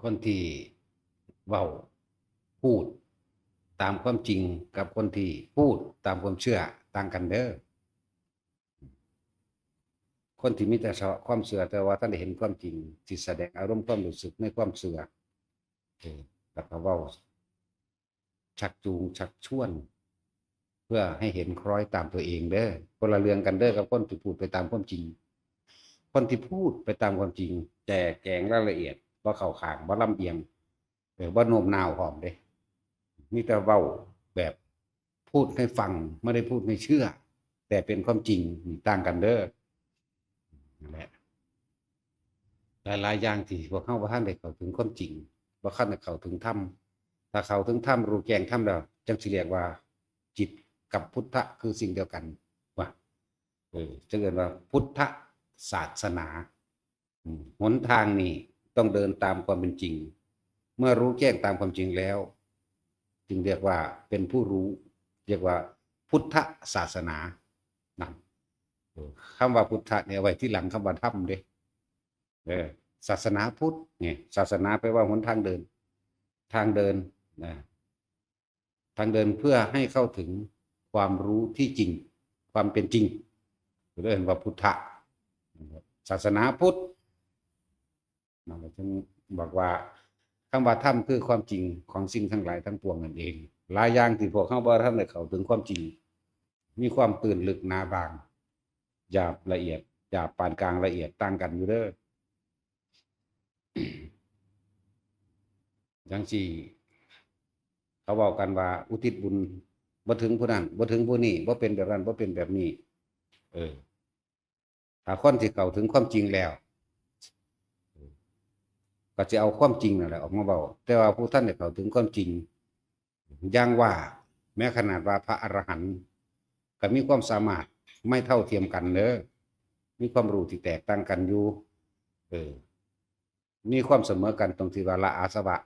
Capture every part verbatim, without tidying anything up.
คนที่เว้า พูดตามความจริงกับคนที่พูดตามความเชื่อต่างกันเด้อ คนที่มีแต่เฉพาะความเชื่อแต่ว่าท่านได้เห็นความจริง ที่แสดงอารมณ์ความรู้สึกในความเชื่อ เออ แล้วก็เว้า ชักจูงชักชวน เพื่อให้เห็นคล้อยตามตัวเองเด้อ คนละเรื่องกันเด้อกับคนที่พูดไปตามความจริง คนที่พูดไปตามความจริง แต่แกงรายละเอียดบ่เข้าข้างบ่ลำเอียง เออบ่โน้มน้าวพร้อมเด้ มีแต่เว้าแบบพูดให้ฟัง ไม่ได้พูดให้เชื่อ แต่เป็นความจริง นี่ต่างกันเด้อ นั่นแหละ หลายๆอย่างที่พวกเฮาบ่ทันได้เข้าถึงความจริง บ่ทันได้เข้าถึงธรรม ถ้าเข้าถึงธรรม รู้แจ้งธรรมแล้ว จั่งสิเรียกว่าจิตกับพุทธะคือสิ่งเดียวกัน ว่า เออ จั่งเอิ้นว่าพุทธศาสนา อืม หนทางนี้ต้องเดินตามความเป็นจริง เมื่อรู้แจ้งตามความจริงแล้ว จึงเรียกว่าเป็นผู้รู้ เรียกว่าพุทธศาสนา นั่น เออ คำว่าพุทธะเนี่ยเอาไว้ที่หลังคำว่าธรรมเด้ เออ ศาสนาพุทธเนี่ย ศาสนาแปลว่าหนทางเดิน ทางเดิน นะ ทางเดินเพื่อให้เข้าถึงความรู้ที่จริง ความเป็นจริง เรียกว่าพุทธะ ศาสนาพุทธ นั่นก็จึงบอกว่า คำว่าธรรมคือความจริงของสิ่งทั้งหลายทั้งปวงนั่นเอง หลายอย่างที่พวกเฮาบ่ทันได้เข้าถึงความจริง มีความตื้นลึกหนาบาง หยาบละเอียด หยาบปานกลางละเอียดต่างกันอยู่เด้อ จั่งซี้ เขาเว้ากันว่าอุทิศบุญบ่ถึงผู้นั้น บ่ถึงผู้นี้ บ่เป็นแบบนั้น บ่เป็นแบบนี้ เออ ถ้าคนที่เข้าถึงความจริงแล้ว ก็สิเอาความจริงนั่นแหละออกมาเว้า แต่ว่าผู้ทันได้เข้าถึงความจริง อย่างว่า แม้ขนาดว่าพระอรหันต์ก็มีความสามารถไม่เท่าเทียมกันเด้อ มีความรู้ที่แตกต่างกันอยู่ เออ มีความเสมอกันตรงที่ว่าละอาสวะ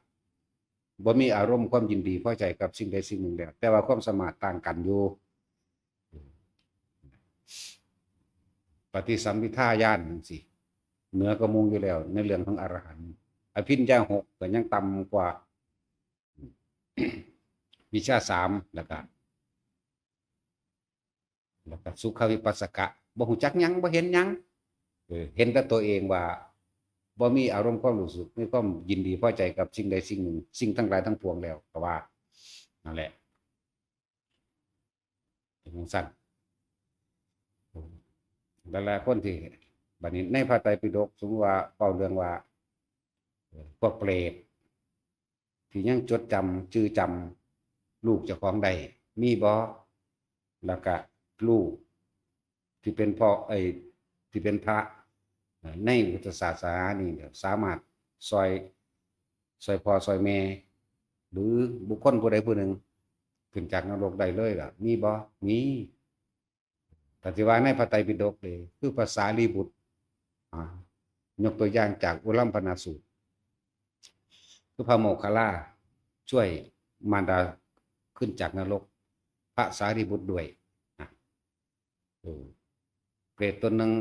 บ่มีอารมณ์ความยินดีพอใจกับสิ่งใดสิ่งหนึ่งแล้ว แต่ว่าความสามารถต่างกันอยู่ ปฏิสัมภิทาญาณจั่งซี้ เหนือกว่าหมู่อยู่แล้ว ในเรื่องของอรหันต์ อภิญญาหกก็ยังต่ำกว่า วิชชาสาม แล้วก็ แล้วก็สุขวิปัสสกะ บ่ฮู้จักหยัง บ่เห็นหยัง เออ เห็นแต่ตัวเองว่า บ่มีอารมณ์ความรู้สึก มีความยินดีพอใจกับสิ่งใดสิ่งหนึ่ง สิ่งทั้งหลายทั้งปวงแล้ว ก็ว่า นั่นแหละ เป็นจั่งซั้น หลายๆคนที่ บัดนี้ในพระไตรปิฎก สมมุติว่าเว้าเรื่องว่า เอ่อ พวกเปรต ที่ยังจดจำ จื่อจำลูกเจ้าของได้ มีบ่ แล้วก็ลูกที่เป็นพ่อ เอ้ย ที่เป็นพระ เอ่อ ในพุทธศาสนานี่ สามารถซ่อย ซ่อยพ่อซ่อยแม่ หรือบุคคลผู้ใดผู้หนึ่ง ขึ้นจากนรกได้เลยล่ะ มีบ่ มี ถ้าสิว่าในพระไตรปิฎกเด้ คือพระสารีบุตร อ่า ยกตัวอย่างจากอุลัมพนาสูตร คือพระโมคคัลลาช่วยมารดาขึ้นจากนรก พระสารีบุตรด้วย อ่ะ เออ เปรตตนหนึ่ง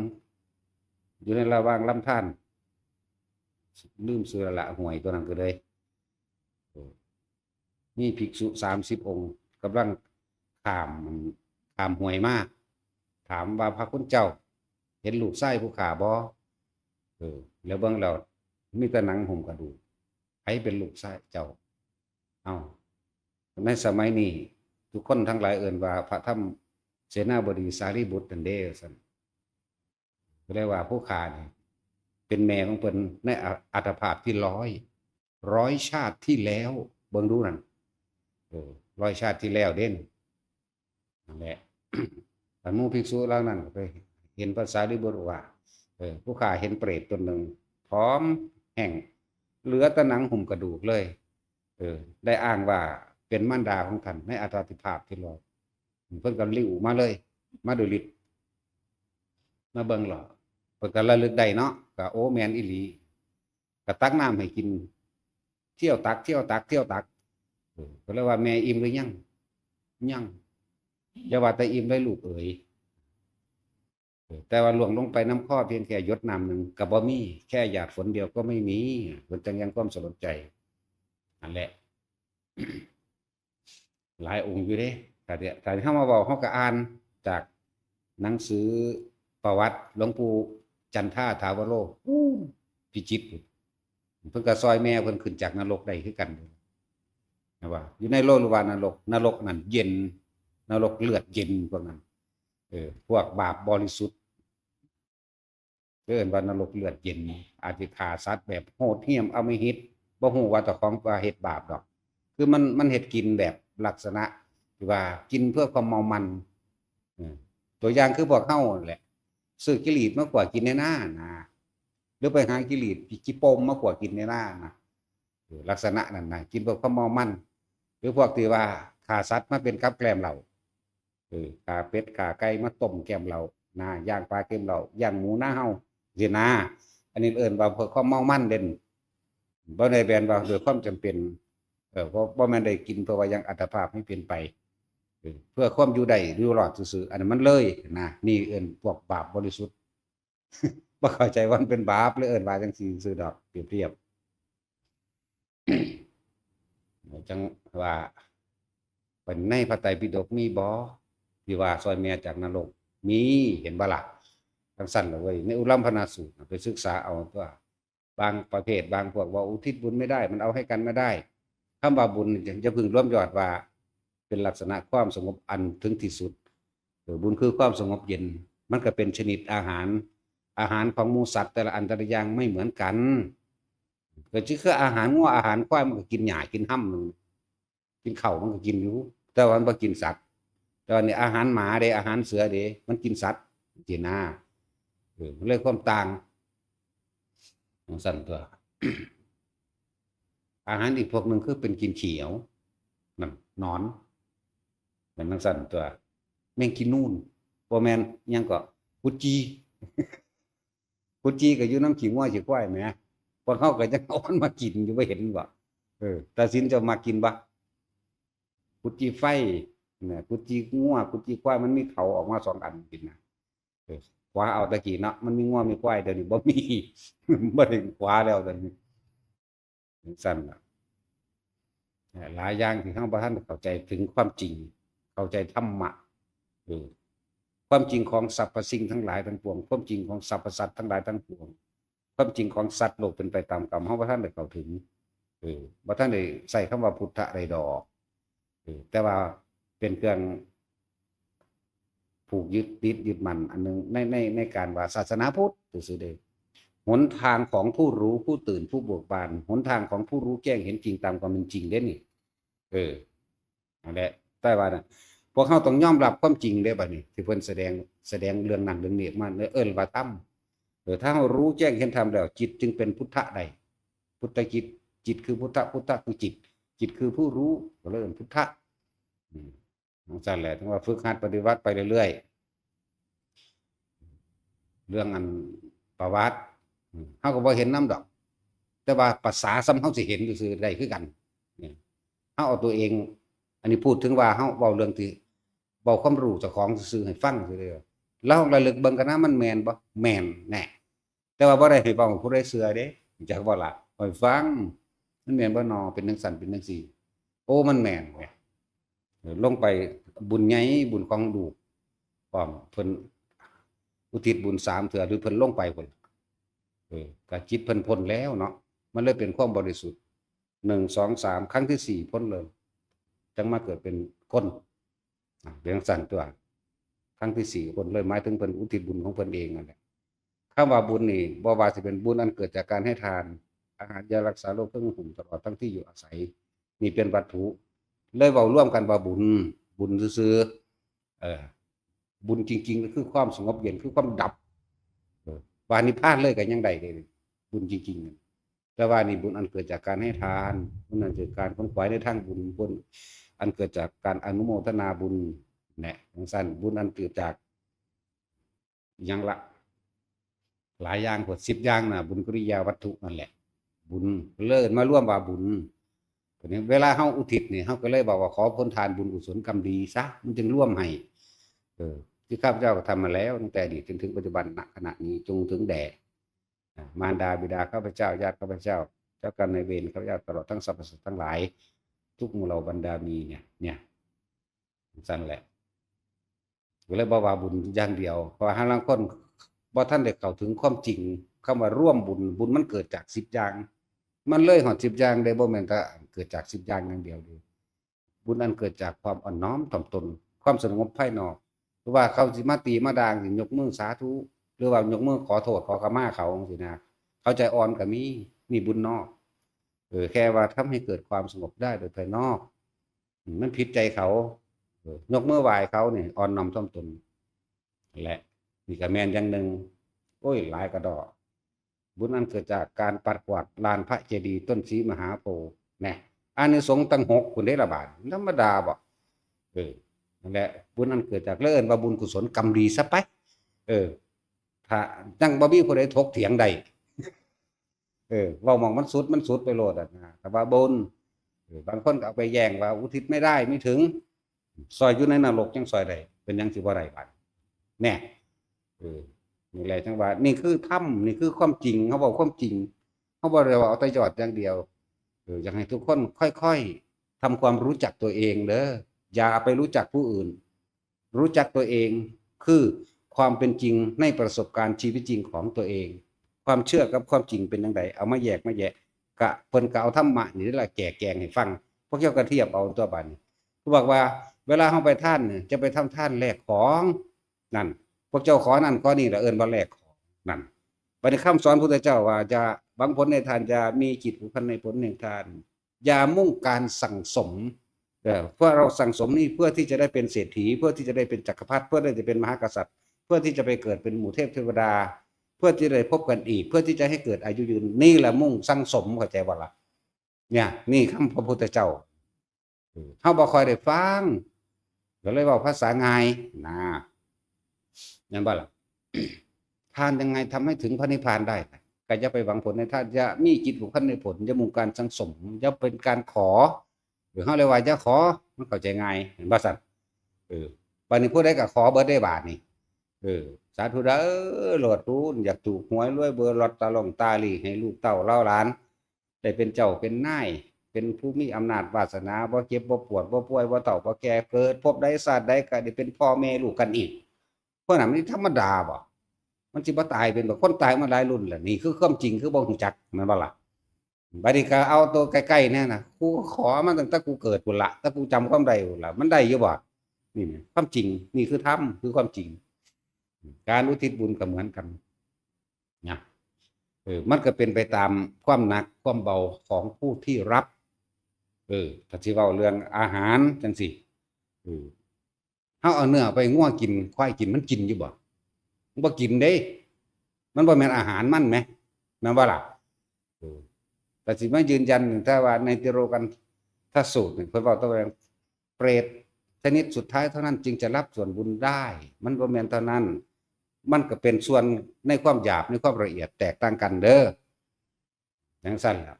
อยู่ในระหว่างลำธาร ลืมชื่อแล้วละ ห้วยตัวนั้นก็เลย เออ มีภิกษุสามสิบองค์กำลังข้าม ข้ามห้วยมา ถามว่า พระคุณเจ้า เห็นลูกชายผู้ข้าบ่ เออ แล้วเบิ่งแล้ว มีแต่หนังหุ้มกระดูก ไผเป็นลูกชายเจ้า เอ้า ในสมัยนี้ ทุกคนทั้งหลายเอิ้นว่าพระธรรมเสนาบดีสารีบุตรนั่นเด้ ว่าซั่น ก็เลยว่าผู้ข้านี่เป็นแม่ของเพิ่นในอัตภาพที่ร้อย ร้อยชาติที่แล้ว เบิ่งดูนั่น เออ ร้อยชาติที่แล้วเด้น นั่นแหละ อันหมู่ภิกษุเหล่านั้นก็ไปเห็นพระสารีบุตรว่า เออ ผู้ข้าเห็นเปรตตนหนึ่ง ผอมแห้ง เหลือแต่หนังหุ้มกระดูกเลย เออ ได้อ้างว่าเป็นมารดาของท่านในอัตภาพที่ร้อย เพิ่นก็ลิ้วมาเลย มาด้วยฤทธิ์ มาเบิ่งหรอ เพิ่นก็ระลึกได้เนาะ ก็ โอ้ แม่นอีหลี ก็ตักน้ำให้กิน เที่ยวตัก เที่ยวตัก เที่ยวตัก เออ ก็เลยว่า แม่อิ่มหรือยัง ยัง อย่าว่าแต่อิ่มเลยลูกเอ๋ย เออ แต่ว่าล่วงลงไปน้ำคอเพียงแค่หยดน้ำหนึ่งก็บ่มี แค่หยาดฝนเดียวก็ไม่มี เพิ่นจั่งยังความสลดใจ นั่นแหละ หลายองค์อยู่เด้ ถ้าเดี๋ยว ถ้าเฮามาเว้า เฮาก็อ่านจากหนังสือประวัติหลวงปู่จันทาถาวโร อู้ พิจิตร เพิ่นก็ซอยแม่เพิ่นขึ้นจากนรกได้คือกัน นะว่า อยู่ในโลกหรือว่านรก นรกนั่นเย็น นรกเลือดเย็นพวกนั้น เออ พวกบาปบริสุทธิ์ เอิ้นว่านรกเลือดเย็น อาจสิฆ่าสัตว์แบบโหดเหี้ยมอำมหิต บ่ฮู้ว่าเจ้าของว่าเฮ็ดบาปดอก คือมัน มันเฮ็ดกินแบบลักษณะที่ว่ากินเพื่อความเมามัน เออ ตัวอย่างคือพวกเฮานั่นแหละ ซื้อขี้หลีดมาขั่วกินในนานะ หรือไปหาขี้หลีดขี้ปมมาขั่วกินในนานะ เออ ลักษณะนั้นนะ กินเพื่อความเมามัน หรือพวกที่ว่าฆ่าสัตว์มาเป็นกับแกล้มเหล้า เออ ฆ่าเป็ดฆ่าไก่มาต้มแกล้มเหล้านะ ย่างปลาแกล้มเหล้า ย่างหมูนาเฮา จั่งซี้นะ อันนี้เอิ้นว่าเพื่อความเมามันเด่น บ่ได้แม่นว่าด้วยความจำเป็น เออ บ่ บ่แม่นได้กินเพื่อว่ายังอัตภาพให้เป็นไป เออ เพื่อความอยู่ได้อยู่รอดซื่อๆ อันนั้นมันเลยนะ นี่เอิ้นพวกบาปบริสุทธิ์ บ่เข้าใจว่ามันเป็นบาป เลยเอิ้นว่าจั่งซี้ซื่อดอก เปรียบเทียบ จั่งว่า เป็นในพระไตรปิฎกมีบ่ ที่ว่าซอยแม่จากนรก มี เห็นบ่ล่ะ จั่งซั่นล่ะเว้ย ในอุลัมพนาสูตรน่ะ ไปศึกษาเอาตัว บางประเภท บางพวกว่าอุทิศบุญไม่ได้ มันเอาให้กันไม่ได้ คำว่าบุญนี่อย่าเพิ่งรวมยอดว่าเป็นลักษณะความสงบอันถึงที่สุด เออ บุญคือความสงบเย็น มันก็เป็นชนิดอาหาร อาหารของหมู่สัตว์แต่ละอันแต่ละอย่างไม่เหมือนกัน ก็คืออาหารงัวอาหารควายมันก็กินหญ้ากินห้ำหนึ่ง กินข้าวมันก็กินอยู่ แต่ว่ามันบ่กินสัตว์ แต่ว่านี่อาหารหมาเด้ อาหารเสือเด้ มันกินสัตว์ จั่งซี้นะ เออ มันเลยความต่าง จั่งซั่นตัว อาหารอีกพวกหนึ่งคือเป็นกินขี้เอา นั่น หนอน นั่นจั่งซั่นตัว แมงขี้นูน บ่แม่น อิหยังก็ กุดจี่ กุดจี่ก็อยู่นำขี้งัวขี้ควายแหม พวกเฮาก็ยังเอามันมากินอยู่ บ่เห็นบ่ เออ ตาสินเจ้ามักกินบ่ กุดจี่ไฟ เนี่ย กุดจี่งัว กุดจี่ควาย มันมีเขาออกมาสองอันกินนะ เออ ขวาเอาตะกี้เนาะ มันมีงัวมีควาย เดี๋ยวนี้บ่มี บ่ได้ขวาแล้วเดี๋ยวนี้ จั่งซั่นล่ะ หลายอย่างที่เฮาบ่ทันเข้าใจถึงความจริง เข้าใจธรรมะ เออ ความจริงของสรรพสิ่งทั้งหลายทั้งปวง ความจริงของสรรพสัตว์ทั้งหลายทั้งปวง ความจริงของสัตว์โลกเป็นไปตามกรรม เฮาบ่ทันได้เข้าถึง เออ บ่ทันได้ใช้คำว่าพุทธะได้ดอก เออ แต่ว่าเป็นเครื่องผูกยึดติดยึดมั่นอันหนึ่งใน ใน ในการว่าศาสนาพุทธซื่อๆเด้ หนทางของผู้รู้ผู้ตื่นผู้เบิกบาน หนทางของผู้รู้แจ้งเห็นจริงตามความเป็นจริงเด้นี่ เออ นั่นแหละ แต่ว่าน่ะ พวกเฮาต้องยอมรับความจริงเด้บัดนี้ ที่เพิ่นแสดง แสดงเรื่องนั้นเรื่องนี้ออกมา เอิ้นว่าธรรม เออ ถ้าเฮารู้แจ้งเห็นธรรมแล้ว จิตจึงเป็นพุทธะได้ พุทธจิต จิตคือพุทธะ พุทธะคือจิต จิตคือผู้รู้ ก็เลยเอิ้นพุทธะ อืม จั่งซั่นแหละ ถึงว่าฝึกหัดปฏิบัติไปเรื่อยๆ เรื่องอันประวัติ อืม เฮาก็บ่เห็นนำดอก แต่ว่าภาษาส่ำเฮาสิเห็นซื่อๆได้คือกัน นี่ เฮาเอาตัวเอง อันนี้พูดถึงว่าเฮาเว้าเรื่องที่ เว้าความรู้เจ้าของซื่อๆให้ฟังซื่อๆ ลองระลึกเบิ่งกันนะ มันแม่นบ่ แม่นแน่ แต่ว่าบ่ได้ให้เว้าให้ผู้ใดเชื่อเด้ จักบ่ล่ะ ให้ฟัง มันแม่นบ่นอ เป็นจั่งซั่นเป็นจั่งซี่ โอ้ มันแม่นแหม เออ ลงไปบุญใหญ่ บุญของลูก พร้อมเพิ่นอุทิศบุญสามเทื่อ หรือเพิ่นลงไปพุ้น เออ ก็จิตเพิ่นพ้นแล้วเนาะ มันเลยเป็นความบริสุทธิ์ หนึ่ง สอง สาม ครั้งที่สี่พ้นเลย จั่งมาเกิดเป็นคน อ่ะ เป็นจั่งซั่นตัว ครั้งที่สี่พ้นเลย หมายถึงเพิ่นอุทิศบุญของเพิ่นเองนั่นแหละ คำว่าบุญนี่ บ่ว่าสิเป็นบุญอันเกิดจากการให้ทาน อาหารยารักษาโรค เครื่องนุ่งห่ม ตลอดทั้งที่อยู่อาศัย นี่เป็นวัตถุ เลยเว้ารวมกันว่าบุญ บุญซื่อๆ เออ บุญจริงๆ ก็คือความสงบเย็น คือความดับ เออ ว่านิพพานเลยก็ยังได้เลย บุญจริงๆ แต่ว่านี่บุญอันเกิดจากการให้ทาน บุญอันเกิดจากการขวนขวายในทางบุญ บุญอันเกิดจากการอนุโมทนาบุญ แหละ จั่งซั่น บุญอันเกิดจาก หยังละ หลายอย่างโพด สิบอย่างน่ะ บุญกิริยาวัตถุนั่นแหละ บุญ เลยมารวมว่าบุญ ทีนี้เวลาเฮาอุทิศนี่ เฮาก็เลยบอกว่าขอผลทานบุญกุศลกรรมดีซะ มันจึงรวมให้ เออ ที่ข้าพเจ้าก็ทำมาแล้วตั้งแต่อดีตจนถึงปัจจุบัน ณ ขณะนี้จนถึงแด่ อ่ะ มารดาบิดาข้าพเจ้า ญาติข้าพเจ้า เจ้ากรรมนายเวรข้าพเจ้า ตลอดทั้งสรรพสัตว์ทั้งหลาย ทุกหมู่เหล่าบรรดามีเนี่ย เนี่ย ซั่นแหละ ก็เลยบอกว่าบุญอย่างเดียว เพราะว่าหาลางคนบ่ทันได้เข้าถึงความจริง คำว่าร่วมบุญ บุญมันเกิดจากสิบอย่าง มันเลยฮอดสิบอย่างได้ บ่แม่นแต่เกิดจากสิบอย่างอย่างเดียวเด้ บุญอันเกิดจากความอ่อนน้อมถ่อมตน ความสงบภายนอก หรือว่าเขาสิมาตีมาด่า สิยกมือสาธุ หรือว่ายกมือขอโทษขอขมาเขาจังซี้นะ เขาใจอ่อนก็มี มีบุญนอก เออ แค่ว่าทำให้เกิดความสงบได้โดยภายนอก อืม มันผิดใจเขา เออ ยกมือไหว้เขานี่ อ่อนน้อมถ่อมตน และนี่ก็แม่นอย่างหนึ่ง โอ้ย หลายกระดอก บุญอันเกิดจากการปัดกวาดลานพระเจดีย์ต้นศรีมหาโพธิ์ แน่ อานิสงส์ตั้งหกพุ้นเด้ละบาด ธรรมดาบ่ เออ นั่นแหละ บุญอันเกิดจาก แล้วเอิ้นว่าบุญกุศลกรรมดีซะไป เออ ถ้ายังบ่มีผู้ใดถกเถียงได้ เออ เว้าหม่องมันสุด มันสุดไปโลดอะนะ แต่ว่าบุญ เออ บางคนก็เอาไปแย้งว่าอุทิศไม่ได้ ไม่ถึง ซ่อยอยู่ในนรกยังซ่อยได้ เป็นหยังสิบ่ได้บาด แน่ เออ นี่แหละจั่งว่า นี่คือธรรม นี่คือความจริง เฮาเว้าความจริง เฮาบ่ได้เว้าเอาแต่ยอดอย่างเดียว เออ อยากให้ทุกคนค่อยๆ ทำความรู้จักตัวเองเด้อ อย่าไปรู้จักผู้อื่น รู้จักตัวเอง คือความเป็นจริงในประสบการณ์ชีวิตจริงของตัวเอง ความเชื่อกับความจริงเป็นจั่งใด เอามาแยกมาแยะ กะเพิ่นก็เอาธรรมะนี่แหละแก้แกงให้ฟัง พวกเจ้าก็เทียบเอาตัวบาดนี้ คือบอกว่าเวลาเฮาไปทานเนี่ย จะไปทำทานแลกของ นั่น พวกเจ้าขอนั่นขอนี่ล่ะ เอิ้นว่าแลกของ นั่น บัดนี้คำสอนพุทธเจ้าว่า อย่าหวังผลในทาน อย่ามีจิตผูกพันในผลในทาน อย่ามุ่งการสั่งสม เออ เพื่อเราสั่งสมนี่เพื่อที่จะได้เป็นเศรษฐี เพื่อที่จะได้เป็นจักรพรรดิ เพื่อที่จะเป็นมหากษัตริย์ เพื่อที่จะไปเกิดเป็นหมู่เทพเทวดา เพื่อที่จะได้พบกันอีก เพื่อที่จะให้เกิดอายุยืน นี่แหละมุ่งสั่งสม เข้าใจบ่ล่ะ เนี่ย นี่คำพระพุทธเจ้า เออ เฮาบ่ค่อยได้ฟัง ก็เลยเว้าภาษาง่ายนะ แม่นบ่ล่ะ ทานยังไงทำให้ถึงพระนิพพานได้ ก็อย่าไปหวังผลในทาน อย่ามีจิตผูกพันในผล อย่ามุ่งการสั่งสม อย่าเป็นการขอ หรือเฮาเรียกว่าอย่าขอ มันเข้าใจง่าย แม่นบ่ซั่น เออ บัดนี้ผู้ใดก็ขอเบิดได้บาดนี้ เออ สาธุเด้อ โลดพู้น อยากถูกหวยรวยเบอร์ลอตเตอรี่ ให้ลูกเต้าเหล่าหลาน ได้เป็นเจ้าเป็นนาย เป็นผู้มีอำนาจวาสนา บ่เจ็บบ่ปวด บ่ป่วยบ่เฒ่าบ่แก่ เกิดภพใดชาติใดก็ได้เป็นพ่อแม่ลูกกันอีก พวกนั้นมันธรรมดาบ่ มันสิบ่ตายเป็นบ่ คนตายมาหลายรุ่นแล้ว นี่คือความจริง คือบ่ฮู้จัก แม่นบ่ล่ะ บัดนี้ก็เอาตัวใกล้ๆ เนี่ยนะ กูขอมาตั้งแต่กูเกิดพุ้นละ แต่กูจำความได้พุ้นละ มันได้อยู่บ่ นี่นะ ความจริง นี่คือธรรม คือความจริง การอุทิศบุญก็เหมือนกันนะ เออ มันก็เป็นไปตามความหนักความเบาของผู้ที่รับ เออ ถ้าสิเว้าเรื่องอาหารจั่งซี้ เออ เฮาเอาเนื้อไปงัวกิน ควายกิน มันกินอยู่บ่ มันบ่กินเด้ มันบ่แม่นอาหารมันแหม แม่นบ่ล่ะ เออ แต่สิมายืนยัน ถ้าว่าในติโรกันทสูตรนี่ เพิ่นเว้าแต่ว่าเปรตชนิดสุดท้ายเท่านั้นจึงจะรับส่วนบุญได้ มันบ่แม่นเท่านั้น มันก็เป็นส่วนในความหยาบ ในความละเอียดแตกต่างกันเด้อ จั่งซั่นล่ะ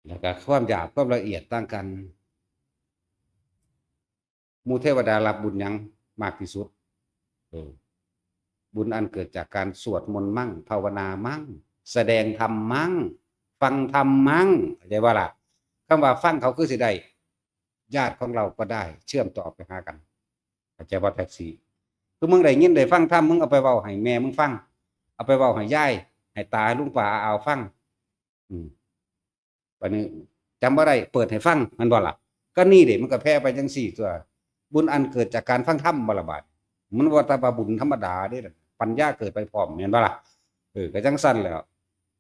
แล้วก็ความหยาบความละเอียดต่างกัน หมู่เทวดารับบุญหยังมากที่สุด เออ บุญอันเกิดจากการสวดมนต์มั่ง ภาวนามั่ง แสดงธรรมมั่ง ฟังธรรมมั่ง เข้าใจบ่ล่ะ คำว่าฟังเขาคือสิได้ ญาติของเราก็ได้ เชื่อมต่อไปหากัน เข้าใจบ่ แท็กซี่ คือมึงได้ยินได้ฟังธรรม มึงเอาไปเว้าให้แม่มึงฟัง เอาไปเว้าให้ยาย ให้ตา ให้ลุง ป้า อา อาว ฟัง อืม บัดนี้จำบ่ได้ เปิดให้ฟัง แม่นบ่ล่ะ ก็นี่เด้ มันก็แผ่ไปจั่งซี้ตั่ว บุญอันเกิดจากการฟังธรรมบ่ล่ะบาด มันบ่แต่ว่าบุญธรรมดาเด้ ปัญญาเกิดไปพร้อม แม่นบ่ล่ะ เออ ก็จั่งซั่นแหล้ว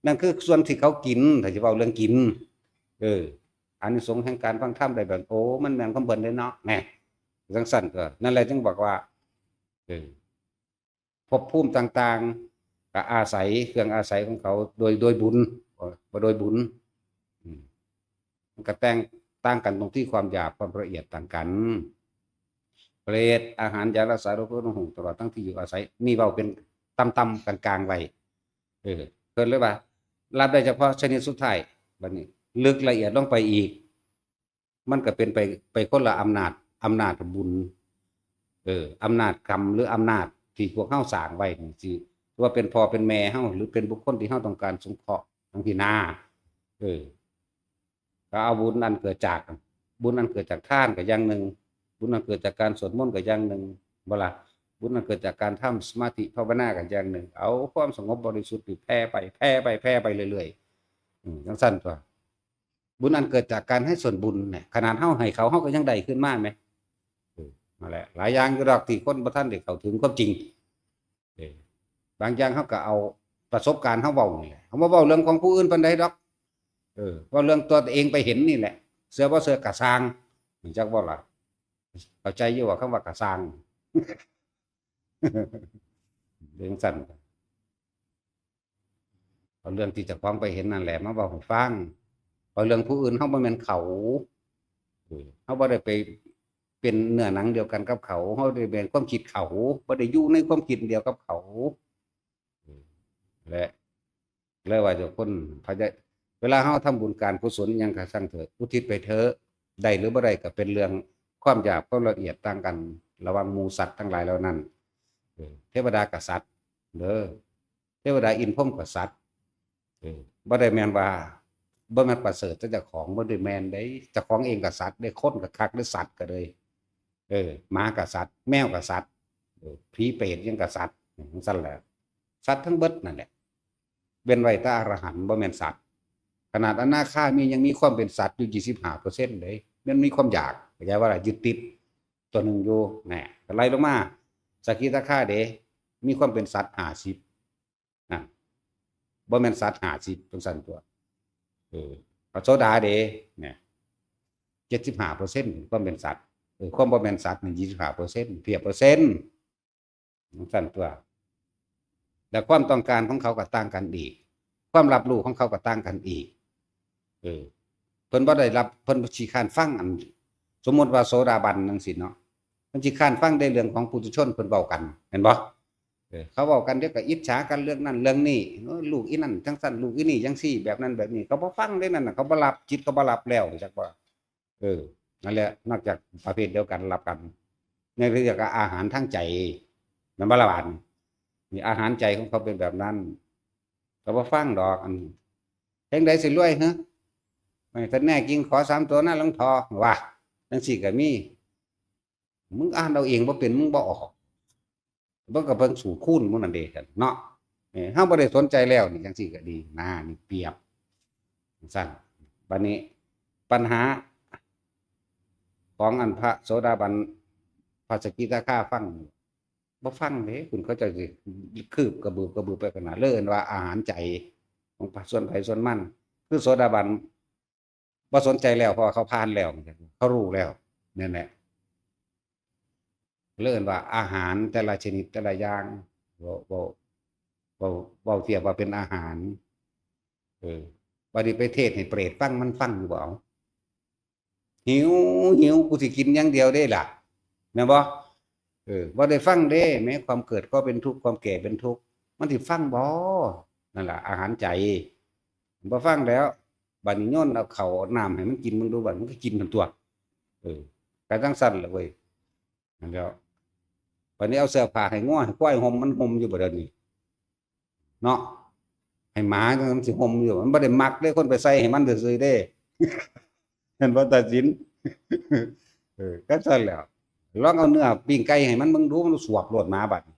นั่นคือส่วนที่เขากิน ถ้าสิเว้าเรื่องกิน เออ อานิสงส์แห่งการฟังธรรมได้แบบ โอ้ มันแม่นของเพิ่นเด้เนาะ แหม จั่งซั่นก็ นั่นแหละจึงบอกว่า เออ ภพภูมิต่างๆ ก็อาศัยเครื่องอาศัยของเขาโดย โดยบุญ บ่โดยบุญ อืม มันก็แตกต่างกันตรงที่ความหยาบความละเอียดต่างกัน เปรต อาหาร ยารักษาโรค เครื่องนุ่งห่ม ตลอดทั้งที่อยู่อาศัย นี่เว้าเป็นต่ำๆ กลางๆ ไว้ เออ เพิ่นเลยว่า รับได้เฉพาะชนิดสุดท้าย บัดนี้ ลึกละเอียดลงไปอีก มันก็เป็นไป ไปคนละอำนาจ อำนาจบุญ เออ อำนาจกรรมหรืออำนาจที่พวกเฮาสร้างไว้นี่สิ ว่าเป็นพ่อเป็นแม่เฮา หรือเป็นบุคคลที่เฮาต้องการสงเคราะห์จังซี้นา เออ ก็เอาบุญอันเกิดจาก บุญอันเกิดจากทานก็อย่างหนึ่ง บุญอันเกิดจากการสวดมนต์ก็อย่างหนึ่ง บ่ล่ะ บุญอันเกิดจากการทำสมาธิภาวนาก็อย่างหนึ่ง เอาความสงบบริสุทธิ์นี่แผ่ไป แผ่ไป แผ่ไปเรื่อยๆ อืม จังซั่นตั๊ว บุญอันเกิดจากการให้ส่วนบุญเนี่ย ขนาดเฮาให้เขา เฮาก็ยังได้คืนมาแหม เออ นั่นแหละ หลายอย่างอยู่ดอกที่คนบ่ทันได้เข้าถึงความจริง เออ บางอย่างเฮาก็เอาประสบการณ์เฮาเว้านี่แหละ เฮาบ่เว้าเรื่องของผู้อื่นปานใดดอก เออ เว้าเรื่องตัวเองไปเห็นนี่แหละ เชื่อบ่เชื่อก็ซ่าง รู้จักบ่ล่ะ เข้าใจอยู่ว่าคำว่ากะซ่าง เรื่องสั้น เอาเรื่องที่เจ้าของไปเห็นนั่นแหละมาเว้าให้ฟัง เอาเรื่องผู้อื่น เฮาบ่แม่นเขา เออ เฮาบ่ได้ไปเป็นเนื้อหนังเดียวกันกับเขา เฮาได้แบ่งความคิดเขา บ่ได้อยู่ในความคิดเดียวกับเขา เออ และ เลยว่าเจ้าคนพยา- เวลาเฮาทำบุญการกุศลอิหยังก็ซ่างเถาะ อุทิศไปเถาะ ได้หรือบ่ได้ก็เป็นเรื่องความหยาบความละเอียดต่างกัน ระหว่างหมู่สัตว์ทั้งหลายเหล่านั้น เออ เทวดากับสัตว์เด้อ เทวดาอินทร์พรหมกับสัตว์ เออ บ่ได้แม่นว่า บ่แม่นประเสริฐแต่เจ้าของ บ่ได้แม่นเด้ เจ้าของเองก็สัตว์เด้ คนก็คักเด้ สัตว์ก็เลย เออ หมาก็สัตว์ แมวก็สัตว์ เออ ผีเปรตยังก็สัตว์ จังซั่นแหละ สัตว์ทั้งเบิดนั่นแหละ เว้นไว้แต่อรหันต์บ่แม่นสัตว์ ขนาดอนาคามียังมีความเป็นสัตว์อยู่ ยี่สิบห้าเปอร์เซ็นต์ เด้ มันมีความอยาก เข้าใจว่าล่ะ ยึดติดตัวหนึ่งอยู่ แหน่ ก็ไล่ลงมา สกิทาคาเด้ มีความเป็นสัตว์ ห้าสิบ นะ บ่แม่นสัตว์ ห้าสิบ จังซั่นตั๊ว เออ พระโสดาเด้ เนี่ย เจ็ดสิบห้าเปอร์เซ็นต์ ความเป็นสัตว์ เออ ความบ่แม่นสัตว์นี่ ยี่สิบห้าเปอร์เซ็นต์ เทียบเปอร์เซ็นต์ จังซั่นตั๊ว และความต้องการของเขาก็ต่างกันอีก ความรับรู้ของเขาก็ต่างกันอีก เออ เพิ่นบ่ได้รับ เพิ่นขี้คร้านฟังอัน สมมุติว่าโสดาบันจังซี่เนาะ เพิ่นขี้คร้านฟังในเรื่องของปุถุชนเพิ่นเว้ากัน เห็นบ่ เออ เขาเว้ากันเดี๋ยวก็อิจฉากันเรื่องนั้นเรื่องนี้ เออ ลูกอีนั่นจังซั่น ลูกอีนี่จังซี่ แบบนั้นแบบนี้ เขาบ่ฟังเด้นั่นน่ะ เขาบ่รับ จิตเขาบ่รับแล้ว จักบ่ เออ นั่นแหละ นอกจากประเภทเดียวกันรับกัน ในเรื่องอาหารทางใจ แม่นบ่ล่ะบาดนี้ นี่อาหารใจของเขาเป็นแบบนั้น เขาบ่ฟังดอก อัน จั่งใดสิรวย ฮะ ไม่ทันแน่จริง ขอสามตัวหน้าหลวงพ่อ ว่า จังซี่ก็มี มึงอ่านเอาเองบ่เป็น มึงบ่ออก เบิ่งกับเบิ่งสูตรคูณมึงนั่นเด้ เนาะ เออ เฮาบ่ได้สนใจแล้ว นี่จังซี่ก็ดี นะ นี่เปรียบ ซั่น บัดนี้ ปัญหา ของอันพระโสดาบัน พระสกิทาคาฟัง บ่ฟังเด้ คุณเขาเจ้าสิคืบกระบือกระบือไปขนาด เลยเอิ้นว่าอาหารใจ ของส่วนไผส่วนมัน คือโสดาบัน บ่สนใจแล้ว เพราะว่าเขาผ่านแล้ว เขารู้แล้ว นั่นแหละ เลยเอิ้นว่าอาหารแต่ละชนิดแต่ละอย่าง เว้า เว้า เว้า เว้าเทียบว่าเป็นอาหาร เออ บัดนี้ไปเทศน์ให้เปรตฟัง มันฟังอยู่บ่ เอา หิว หิว กูสิกินอย่างเดียวเด้ล่ะ แม่นบ่ เออ บ่ได้ฟังเด้ แม้ความเกิดก็เป็นทุกข์ ความแก่เป็นทุกข์ มันสิฟังบ่ นั่นล่ะ อาหารใจ บ่ฟังแล้ว บัดนี้โยนเอาข้าวเอาน้ำให้มันกิน มึงดูบัด มันก็กินทันตั๊ว เออ ก็จั่งซั่นล่ะเว้ย นั่นแหล้ว บัดนี้เอาเสื้อผ้าให้งัวให้ควายห่ม มันห่มอยู่บ่เดี๋ยวนี้ เนาะ ให้หมาจั่งมันสิห่มอยู่ มันบ่ได้มักเด้ คนไปใส่ให้มันซื่อๆเด้ เห็นบ่ ตาสิน เออ ก็ซั่นแหล้ว ลองเอาเนื้อปิ้งไก่ให้มันเบิ่งดู มันสวบโลดหมาบัดนี้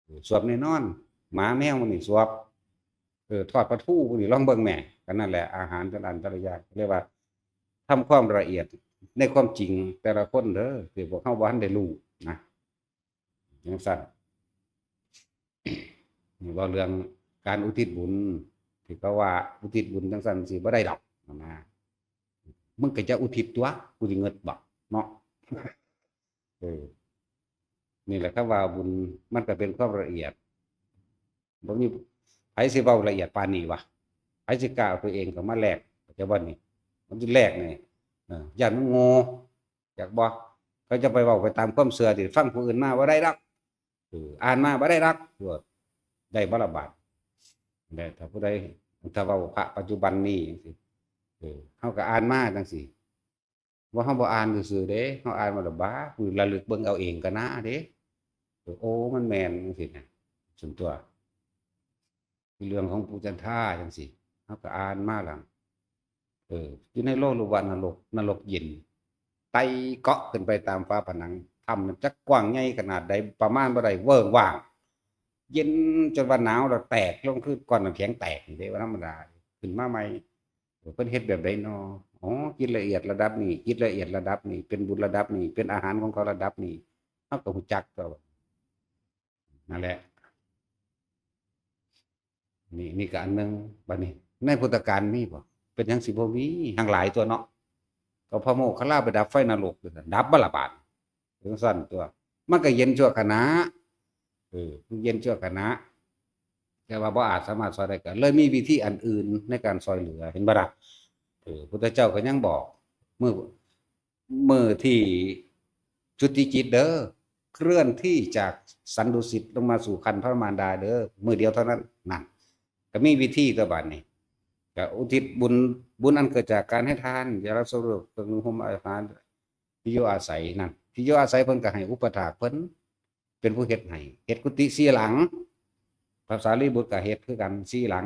เออ สวบแน่นอน หมาแมวมันนี่สวบ เออ ทอดปลาทูพวกนี้ลองเบิ่งแหม ก็นั่นแหละ อาหารแต่ละอันแต่ละอย่าง เรียกว่าทำความละเอียดในความจริงแต่ละคนเด้อ ที่พวกเฮาบ่ทันได้รู้นะ จั่งซั่น นี่เว้าเรื่องการอุทิศบุญ ที่เขาว่าอุทิศบุญจั่งซั่นสิบ่ได้ดอก นะ มึงก็จะอุทิศตั๊ว กูสิเงิดบ่ เนาะ เออ นี่แหละ คำว่าบุญมันก็เป็นความละเอียด บ่มีไผสิเว้าละเอียดปานนี้วะ ไผสิกล้าเอาตัวเองเข้ามาแลก เข้าใจบ่นี่ มันสิแลกนี่ เออ ย้านมันโง่ จักบ่ เขาจะไปเว้าไปตามความเชื่อที่ฟังผู้อื่นมาบ่ได้ดอก เออ อ่านมาบ่ได้ดอก ได้บ่ละบาด แต่ถ้าผู้ใด ถ้าเว้าพระปัจจุบันนี้จั่งซี้ เออ เฮาก็อ่านมาจั่งซี้ ว่าเฮาบ่อ่านซื่อๆเด้ เฮาอ่านมาแล้ว บ้า ผู้ระลึกเบิ่งเอาเองก็น่าเด้ เออ โอ้ มันแม่นจังซี่นะ ส่วนตัว เรื่องของปู่จันทาจังซี่ เฮาก็อ่านมาแล้ว เออ อยู่ในโลกรูปว่านรก นรกเย็น ไต่เกาะขึ้นไปตามฝาผนัง ถ้ำนั้นจักกว้างใหญ่ขนาดใด ประมาณบ่ได้ เวิ้งว้าง เย็นจนว่าหนาวแล้วแตกลงคือก้อนน้ำแข็งแตกนี่เด้ ว่าธรรมดา ขึ้นมาใหม่ เออ เพิ่นเฮ็ดแบบใดน้อ อ๋อ จิตละเอียดระดับนี้ จิตละเอียดระดับนี้ เป็นบุญระดับนี้ เป็นอาหารของเขาระดับนี้ เฮาก็ฮู้จักตัว นั่นแหละ นี่ นี่ก็อันหนึ่ง บัดนี้ ในพุทธกาลมีบ่ เป็นหยังสิบ่มี หั้งหลายตัวเนาะ ก็พระโมคคัลลาไปดับไฟนรก ดับบ่ล่ะบาด จังซั่นตัว มันก็เย็นชั่วขณะ เออ มันเย็นชั่วขณะ แต่ว่าบ่อาจสามารถซอยได้ ก็เลยมีวิธีอันอื่นในการซอยเหลือ เห็นบ่ล่ะ เออ พุทธเจ้าก็ยังบอก มื้อ มื้อที่จุติจิตเด้อ เคลื่อนที่จากสันดุสิตลงมาสู่ครรภ์พระมารดาเด้อ มื้อเดียวเท่านั้น นั่น ก็มีวิธีตัวบาดนี้ ก็อุทิศบุญ บุญอันเกิดจากการให้ทาน ยารักษาโรค เครื่องนุ่งห่มอาหาร ที่อยู่อาศัยนั่น ที่อยู่อาศัยเพิ่นก็ให้อุปถากเพิ่น เป็นผู้เฮ็ดให้ เฮ็ดกุฏิสี่หลัง พระสารีบุตรก็เฮ็ดคือกันสี่หลัง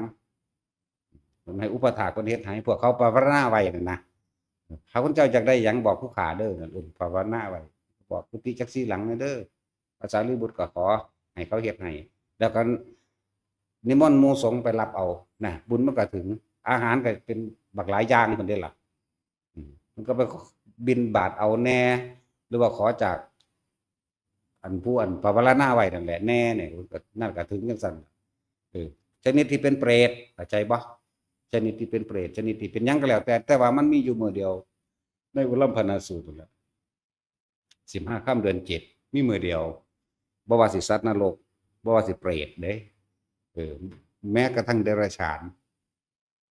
เพิ่นให้อุปถากเพิ่นเฮ็ดให้ พวกเขาภาวนาไว้นั่นนะ พระพุทธเจ้าอยากได้หยังบอกผู้ข้าเด้อ นั่นเอิ้นภาวนาไว้ บอกกุฏิจักสี่หลังแหน่เด้อ พระสารีบุตรก็ขอให้เขาเฮ็ดให้ แล้วก็นิมนต์หมู่สงฆ์ไปรับเอานะ บุญมันก็ถึง อาหารก็เป็นบักหลายอย่างเพิ่นเด้ล่ะ อืม มันก็ไปบิณฑบาตเอาแหน่ หรือว่าขอจาก อันผู้อันภาวนาไว้นั่นแหละแหน่เนี่ย ก็นั่นก็ถึงจังซั่น เออ ชนิดที่เป็นเปรต เข้าใจบ่ ชนิดที่เป็นเปรต ชนิดที่เป็นหยังก็แล้วแต่ แต่ว่ามันมีอยู่มื้อเดียว ในอุลัมพนาสูตรนั่นแหละ สิบห้าค่ำเดือนเจ็ด มีมื้อเดียว บ่ว่าสิสัตว์นรก บ่ว่าสิเปรตเด้ เออ แม้กระทั่งเดรัจฉาน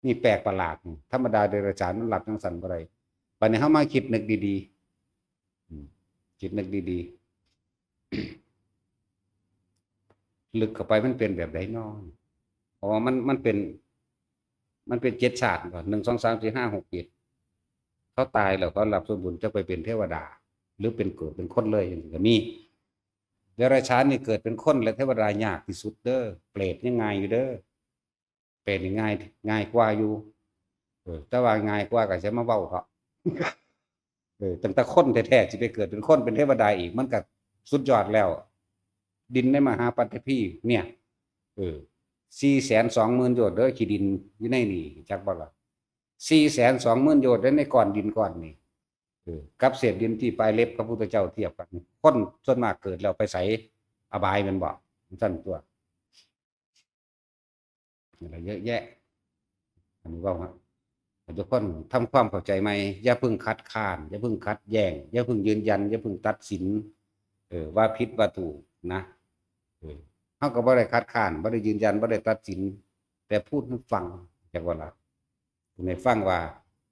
นี่แปลกประหลาดนี่ ธรรมดาเดรัจฉานมันหลับจังซั่นบ่ได้ บัดนี้เฮามาคิดนึกดีๆ อืม คิดนึกดีๆ ลึกเข้าไปมันเป็นแบบใดน้อ เพราะว่ามัน มันเป็น มันเป็นเจ็ดชาติบ่ หนึ่ง สอง สาม สี่ ห้า หก เจ็ด เขาตายแล้วเขารับส่วนบุญจะไปเป็นเทวดา หรือเป็นเกิดเป็นคนเลยจังซี้ก็มี เดรัจฉานนี่เกิดเป็นคนและเทวดายากที่สุดเด้อ เปรตยังง่ายอยู่เด้อ เปรตนี่ง่าย ง่ายกว่าอยู่ เออ แต่ว่าง่ายกว่าก็จะมาเว้าเถาะ เออ ตั้งแต่คนแท้ๆสิไปเกิดเป็นคนเป็นเทวดาอีก มันก็สุดยอดแล้ว ดินในมหาปัตตภีเนี่ย เออ สี่แสนสองหมื่นโยชน์เด้อ ขี้ดินอยู่ในนี่ จักบ่ล่ะ สี่แสนสองหมื่นโยชน์เด้อ ในก้อนดินก้อนนี่ เออ กับเศษดินที่ปลายเล็บพระพุทธเจ้าเทียบกัน คนส่วนมากเกิดแล้วไปไส อบายแม่นบ่ ซั่นตัว อะไรเยอะแยะ อันนี้เว้าฮะ ทุกคนทำความเข้าใจใหม่ อย่าเพิ่งคัดค้าน อย่าเพิ่งขัดแย้ง อย่าเพิ่งยืนยัน อย่าเพิ่งตัดสิน เออ ว่าผิดว่าถูกนะ เออ เฮาก็บ่ได้คัดค้าน บ่ได้ยืนยัน บ่ได้ตัดสิน แต่พูดให้ฟัง จักว่าล่ะ พูดให้ฟังว่า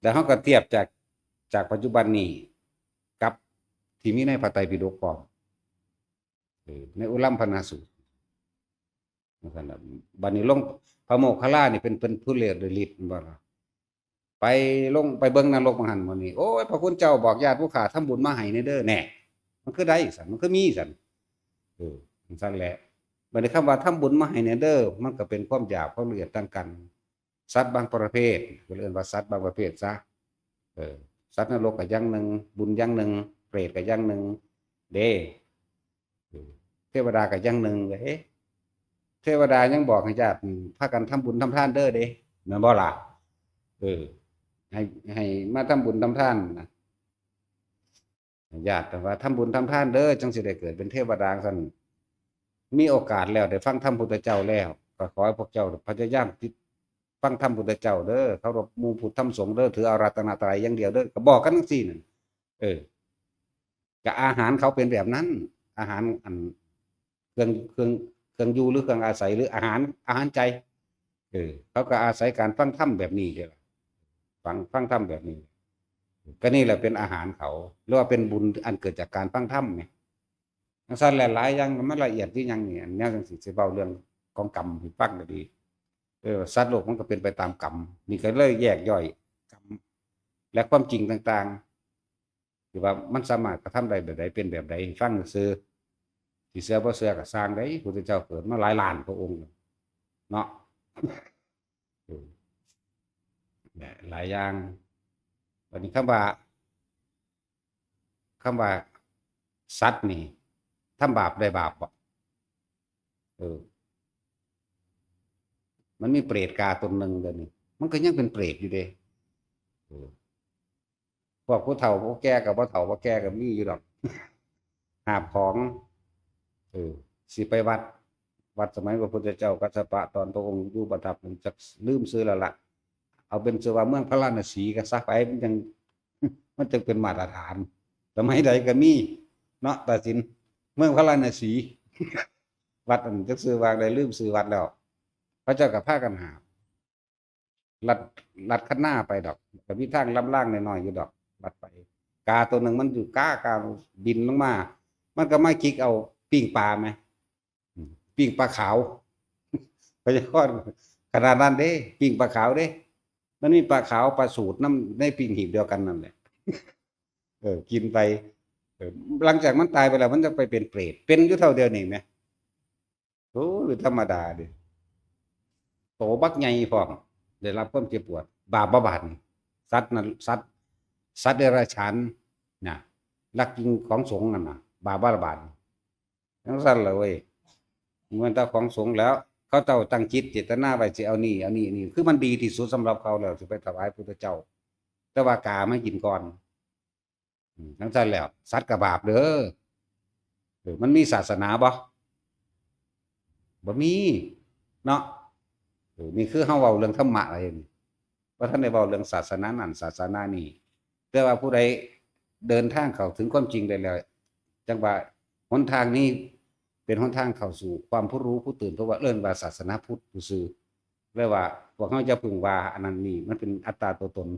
แล้วเฮาก็เทียบจาก จากปัจจุบันนี้กับที่มีในพระไตรปิฎกพร้อม เออ ในอุลัมพนาสูตร ว่าซั่นล่ะ บัดนี้ลง พระโมคคัลลานี่เป็น เป็นผู้เลิศด้วยฤทธิ์ แม่นบ่ล่ะ ไปลง ไปเบิ่งนรกว่าหั่นมื้อนี้ โอ้ย พระคุณเจ้าบอกญาติผู้ข้าทำบุญมาให้แหน่เด้อ แหน่ มันคือได้ซั่น มันคือมีซั่น เออ จังซั่นแหละ บัดนี้คำว่าทำบุญมาให้แหน่เด้อ มันก็เป็นความหยาบ ความละเอียดต่างกัน สัตว์บางประเภท ก็เรียกว่าสัตว์บางประเภทซะ เออ สัตว์นรกก็อย่างหนึ่ง บุญอย่างหนึ่ง เปรตก็อย่างหนึ่ง เด้ เออ เทวดาก็อย่างหนึ่ง เด้ เทวดายังบอกให้ญาติ อืม พากันทำบุญทำทานเด้อ เด้ แม่นบ่ล่ะ เออ ให้ ให้มาทำบุญทำทานนะ ญาติว่าทำบุญทำทานเด้อ จังสิได้เกิดเป็นเทวดาซั่น มีโอกาสแล้วได้ฟังธรรมพุทธเจ้าแล้ว ก็ขอให้พวกเจ้าพยายามติดฟังธรรมพุทธเจ้าเด้อ เคารพหมู่พุทธธรรมสงฆ์เด้อ ถือเอารัตนตรัยอย่างเดียวเด้อ ก็บอกกันจังซี่นั่น เออ ก็อาหารเขาเป็นแบบนั้น อาหารอัน เครื่อง เครื่อง เครื่องอยู่หรือเครื่องอาศัยหรืออาหาร อาหารใจ เออ เขาก็อาศัยการฟังธรรมแบบนี้เด้อ ฟัง ฟังธรรมแบบนี้ ก็นี่แหละเป็นอาหารเขา หรือว่าเป็นบุญอันเกิดจากการฟังธรรมไง จังซั่นแหละ หลายอย่างมันละเอียดคือหยังนี่ อันแนวจังซี่สิเว้าเรื่องของกรรมให้ฟังก็ดี เออ สัตว์โลกมันก็เป็นไปตามกรรม นี่ก็เลยแยกย่อยกรรมและความจริงต่าง ที่ว่ามันสามารถกระทำได้แบบใด เป็นแบบใด ฟังซื่อ สิเชื่อบ่เชื่อก็ซ่างได้ พุทธเจ้าเกิดมาหลายล้านพระองค์เนาะ เออ เนี่ย หลายอย่าง วันนี้คำว่า คำว่า สัตว์นี่ทำบาปได้บาปบ่ เออ มันมีเปรตกาตนหนึ่งเดี๋ยวนี้ มันก็ยังเป็นเปรตอยู่เด้ เออ พวกผู้เฒ่าผู้แก่กับบ่เฒ่าบ่แก่ก็มีอยู่ดอก หาบของ เออ สิไปวัด วัดสมัยพระพุทธเจ้ากัสสปะ ตอนพระองค์อยู่ประทับ ผมจักลืมชื่อแล้วล่ะ เอาเป็นชื่อว่าเมืองพาราณสีก็ซะไป มันจั่ง มันจั่งเป็นมาตรฐาน สมัยใดก็มี เนาะ ตัดสิน เมืองพาราณสี วัดอันจักชื่อว่าใด ลืมชื่อวัดแล้ว เขาเจ้าก็พากันหาบ ลัด ลัดคันนาไปดอก ก็มีทางลำรางน้อยๆอยู่ดอก ลัดไป กาตัวหนึ่งมันอยู่กา กาบินลงมา มันก็มาจิกเอาปิ้งปลาไหม อืม ปิ้งปลาขาว พยากรณ์ขนาดนั้นเด้ ปิ้งปลาขาวเด้ มันมีปลาขาวปลาสูดน้ำในปิ้งหีบเดียวกันนั่นแหละ เออ กินไป เออ หลังจากมันตายไปแล้ว มันจะไปเป็นเปรต เป็นอยู่เท่าเดียวนี่ไหม โอ้ย ธรรมดาเด้ โตบักใหญ่พร้อม ได้รับความเจ็บปวด บาปบ่บาดนี่ สัตว์นั่น สัตว์ สัตว์เดรัจฉานนะ ลักกินของสงฆ์นั่นน่ะ บาปบ่บาดนี่ จั่งซั่นล่ะเว้ย มันแต่ของสงฆ์แล้ว เขาเจ้าตั้งจิตเจตนาไว้สิเอานี่ เอานี่ นี่ คือมันดีที่สุดสำหรับเขาแล้ว สิไปถวายพุทธเจ้า แต่ว่ากามากินก่อน อืม จั่งซั่นแล้ว สัตว์ก็บาปเด้อ เออ มันมีศาสนาบ่ บ่มี เนาะ เออ นี่คือเฮาเว้าเรื่องธรรมะอะไรนี่ บ่ทันได้เว้าเรื่องศาสนานั่นศาสนานี่ แต่ว่าผู้ใดเดินทางเข้าถึงความจริงได้แล้ว จั่งว่าหนทางนี้เป็นหนทางเข้าสู่ความผู้รู้ผู้ตื่น เพราะว่าเอิ้นว่าศาสนาพุทธซื่อๆ เลยว่าพวกเฮาอย่าพึ่งว่าอันนั้นนี่ มันเป็นอัตตาตัวตน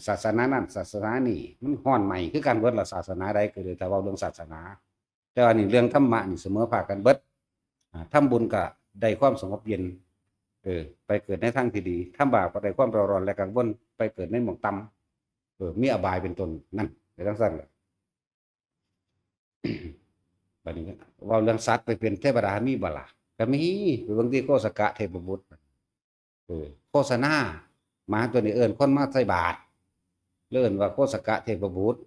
ศาสนานั่นศาสนานี่ มันฮ้อนไหม้คือกันเบิดล่ะ ศาสนาใดก็เลย ถ้าเว้าเรื่องศาสนา แต่ว่านี่เรื่องธรรมะนี่เสมอภาคกันเบิด อ่า ทำบุญก็ได้ความสงบเย็น เออ ไปเกิดในทางที่ดี ทำบาปก็ได้ความเร่าร้อนและกังวล ไปเกิดในหม่องต่ำ เออ มีอบายเป็นต้น นั่น ไปจั่งซั่นล่ะ บัดนี้เว้าเรื่องสัตว์ไปเป็นเทวดามีบ่ล่ะ ก็มี ไปเบิ่งที่โคสกะเทพบุตร เออ โฆษณา หมาตัวนี้เอิ้นคนมาใส่บาตร เลยเอิ้นว่าโคสกะเทพบุตร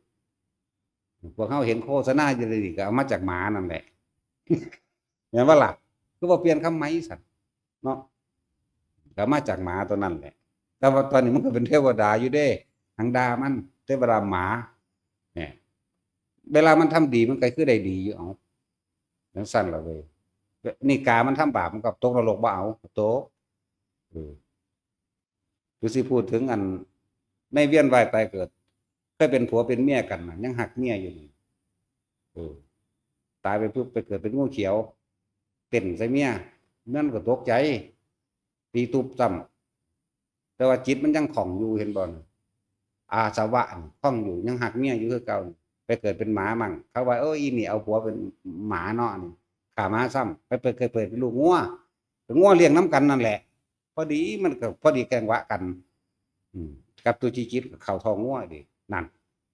พวกเฮาเห็นโฆษณาอยู่นี่ก็เอามาจากหมานั่นแหละ แม่นบ่ล่ะ คือบ่เปลี่ยนคำใหม่ซั่น เนาะ ก็มาจากหมาตัวนั้นแหละ แต่ว่าตอนนี้มันก็เป็นเทวดาอยู่เด้ หังด่ามัน เทวดาหมา เนี่ย เวลามันทำดีมันก็คือได้ดีอยู่ เอา จั่งซั่นล่ะเว้ย นี่กามันทำบาปมันก็ตกนรกบ่เอา ตก เออ คือสิพูดถึงอัน ในเวียนว่ายตายเกิด เคยเป็นผัวเป็นเมียกันน่ะ ยังฮักเมียอยู่นี่ เออ ตายไปปุ๊บไปเกิดเป็นงูเขียว เต้นใส่เมีย มันก็ตกใจ ตีตุบซ้ำ แต่ว่าจิตมันยังคล่องอยู่ เห็นบ่น่ะ อาสวะนี่คล่องอยู่ ยังฮักเมียอยู่คือเก่า ไปเกิดเป็นหมามั่ง เขาว่า เออ อีนี่เอาผัวเป็นหมาเนาะนี่ ฆ่าหมาซ้ำ ไปเกิด เกิดเป็นลูกงัว เป็นงัวเลี้ยงนำกันนั่นแหละ พอดีมันก็พอดีแกล้งวะกัน อืม กับตัวจิตก็เข้าท้องงัวดิ นั่น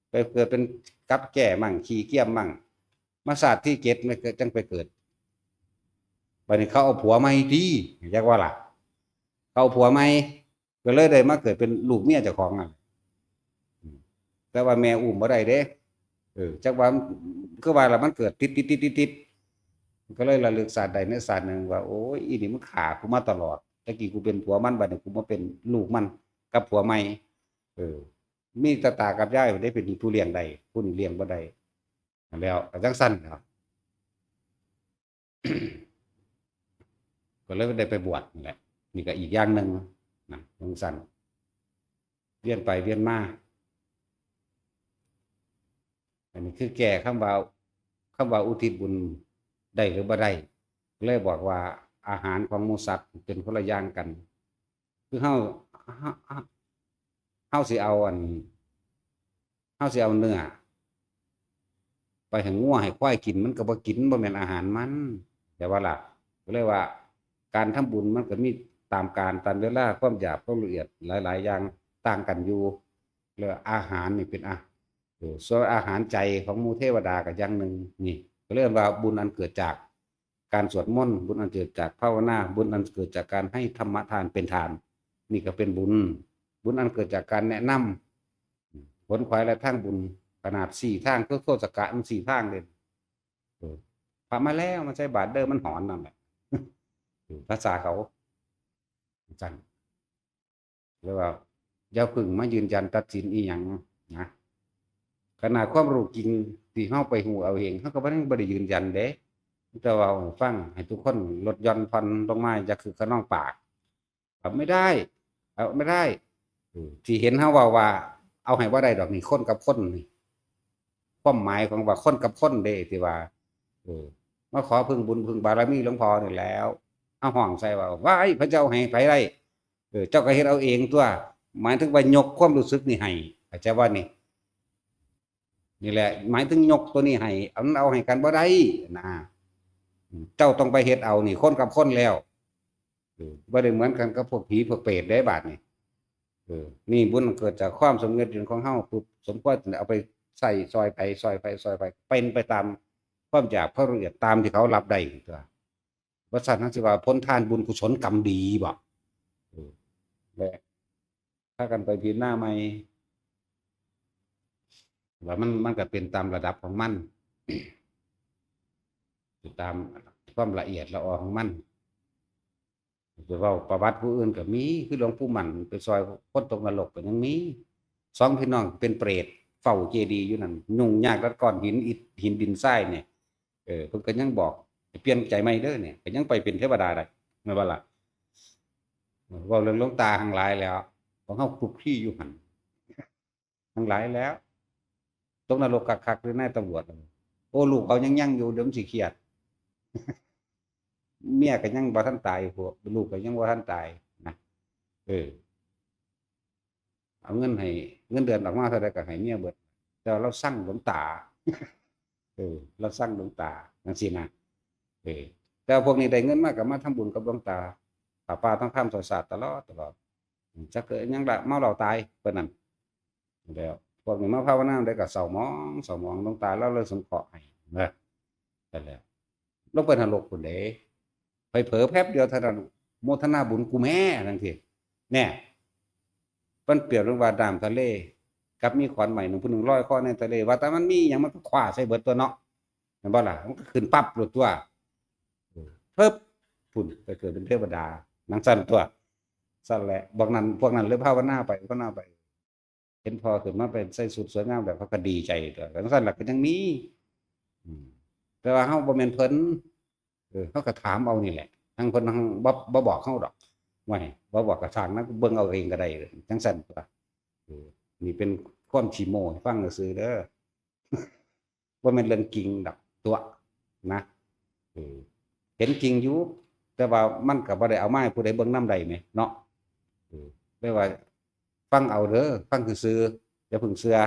ไปเกิดเป็นกับแก้มั่ง ขี้เกียจมั่ง มาชาติที่เจ็ดมันก็จั่งไปเกิด บัดนี้เขาเอาผัวใหม่ติ จักว่าล่ะ เขาเอาผัวใหม่ ก็เลยได้มาเกิดเป็นลูกเมียเจ้าของนั่น อืม แต่ว่าแม่อุ้มบ่ได้เด้ เออ จักว่า คือว่าล่ะ มันเกิดติดๆๆๆๆ ก็เลยระลึกชาติได้ในชาติหนึ่งว่า โอ้ย อีนี่มันฆ่ากูมาตลอด แต่กี้กูเป็นผัวมัน บัดนี้กูมาเป็นลูกมันกับผัวใหม่ เออ มีแต่ตากับยายได้เป็นผู้เลี้ยงได้ ผู้นี้เลี้ยงบ่ได้ แล้วก็จั่งซั่นล่ะ ก็เลยได้ไปบวชนั่นแหละ นี่ก็อีกอย่างหนึ่งนะ จั่งซั่น เวียนไปเวียนมา อันนี้คือแก้คำว่า คำว่าอุทิศบุญได้หรือบ่ได้ เลยบอกว่าอาหารของหมู่สัตว์เป็นคนละอย่างกัน คือเฮา เฮา เฮา เฮาสิเอาอัน เฮาสิเอาเนื้อ ไปให้งัวให้ควายกิน มันก็บ่กิน บ่แม่นอาหารมัน แต่ว่าล่ะ ก็เลยว่า การทำบุญมันก็มีตามกาล ตามเวลา ความหยาบ ความละเอียด หลายๆอย่างต่างกันอยู่ แล้วอาหารนี่เป็นอา เออ ส่วนอาหารใจของหมู่เทวดาก็อย่างหนึ่ง นี่ ก็เรียกว่าบุญอันเกิดจากการสวดมนต์ บุญอันเกิดจากภาวนา บุญอันเกิดจากการให้ธรรมทานเป็นทาน นี่ก็เป็นบุญ บุญอันเกิดจากการแนะนำ ขนขวายและทางบุญ ขนาดสี่ทาง คือโคสกะมันสี่ทางเลย เออ พระมาแล้ว มาใส่บาตรเด้อ มันหอนนั่นแหละ เออ ภาษาเขา จั่ง หรือว่าอย่าเพิ่งมายืนยันตัดสินอีหยังนะ ขนาดความรู้จริงที่เฮาไปฮู้เอาเอง เฮาก็บ่ได้ บ่ได้ยืนยันเด้ แต่ว่าให้ฟัง ให้ทุกคนลดหย่อนผ่อนลงมา อย่าคึกคะนองปาก เอาไม่ได้ เอาไม่ได้ เออ ที่เห็นเฮาเว้าว่า เอาให้บ่ได้ดอกนี่ คนกับคนนี่ ความหมายของว่าคนกับคนเด้ ที่ว่า เออ มาขอพึ่งบุญพึ่งบารมีหลวงพ่อนี่แล้ว เอาห้องใส่ว่า ว้าย พระเจ้าให้ไผได้ เออ เจ้าก็เฮ็ดเอาเองตัว หมายถึงว่ายกความรู้สึกนี่ให้ เข้าใจบ่นี่ นี่แหละ หมายถึงยกตัวนี้ให้ เอา มันเอาให้กันบ่ได้นะ เจ้าต้องไปเฮ็ดเอานี่ คนกับคนแล้ว เออ บ่ได้เหมือนกันกับพวกผีพวกเปรตเด้ บาดนี่ เออ นี่บุญเกิดจากความสำนึกของเฮาปุ๊บ สมควรเอาไปใส่ซอยไผ ซอยไผ ซอยไผ เป็นไปตามความอยาก ความละเอียด ตามที่เขารับได้ตัว ว่าซั่น นั่นสิว่าผลทานบุญกุศลกรรมดีบ่ เออ และพากันไปพิจารณาใหม่ ว่ามัน มันก็เป็นตามระดับของมัน ตามความละเอียดละออของมัน จะเว้าประวัติผู้อื่นก็มี คือหลวงปู่หมั่นไปซอยคนตกนรกก็ยังมี สองพี่น้องเป็นเปรตเฝ้าเจดีย์อยู่นั่น ยุ่งยากกับก้อนหินอิฐ หินดินทรายเนี่ย เออ เพิ่นก็ยังบอกให้เปลี่ยนใจใหม่เด้อเนี่ย ก็ยังไปเป็นเทวดาได้ แม่นบ่ล่ะ เว้าเรื่องหลวงตาทั้งหลายแล้ว ของเฮาคลุกคลีอยู่หั่น ทั้งหลายแล้ว ตกนรกคักๆ หรือนายตำรวจ โอ้ ลูกเขายัง ยังอยู่ เดี๋ยวมันสิเครียด เมียก็ยังบ่ทันตาย พวกลูกก็ยังบ่ทันตายนะ เออ เอาเงินให้ เงินเดือนออกมาเท่าใดก็ให้เมียเบิด แต่ว่าเราซังหลวงตา เออ เราซังหลวงตา จั่งซี้นะ เออ แต่ว่าพวกนี้ได้เงินมาก็มาทำบุญกับหลวงตา ผ้าป่าทองคำ ซอยศาสตร์ตลอด ตลอด อืม จักเกิดหยังละ เมาเหล้าตาย เพิ่นนั่น แล้วพวกนี้มาภาวนำได้ก็เศร้าหมอง เศร้าหมอง หลวงตาลาวเลยสงเคราะห์ให้ นะ นั่นแหละ ลงไปนรกพุ้นเด้ ไปเผลอแป๊บเดียวเท่านั้น โมทนาบุญกูแม่ จั่งซี้ แน่ มันเปรียบเหมือนว่าน้ำทะเล กับมีขอนไม้หนึ่งผู้หนึ่งลอยคอในทะเล ว่าแต่มันมีหยังมันก็คว้าใส่เบิดตัวเนาะ แม่นบ่ล่ะ มันก็ขึ้นปั๊บโลดตัว เออ ปึ๊บ พุ้น ไปเกิดเป็นเทวดา จั่งซั้นตัว ซั้นแหละ พวกนั้น พวกนั้นเลยภาวนาไป ภาวนาไป เห็นพ่อขึ้นมาเป็นใส่ชุดสวยงามแบบเขาก็ดีใจตัว จั่งซั้นล่ะก็ยังมี อืม แต่ว่าเฮาบ่แม่นเพิ่น เออ เฮาก็ถามเอานี่แหละ ทั้งเพิ่นทั้งบ่ บ่บอกเฮาดอก ว่าให้บ่บอกกระทั่งนะ เบิ่งเอาเองก็ได้ จั่งซั้นตัว เออ นี่เป็นความขี้โม้ให้ฟังซื่อๆ เด้อ บ่แม่นเรื่องจริงดอกตัวนะ เออ เห็นจริงอยู่ แต่ว่ามันก็บ่ได้เอามาให้ผู้ใดเบิ่งนำได้แหมเนาะ เออ แปลว่าฟังเอาเด้อ ฟังซื่อๆ อย่าเพิ่งเชื่อ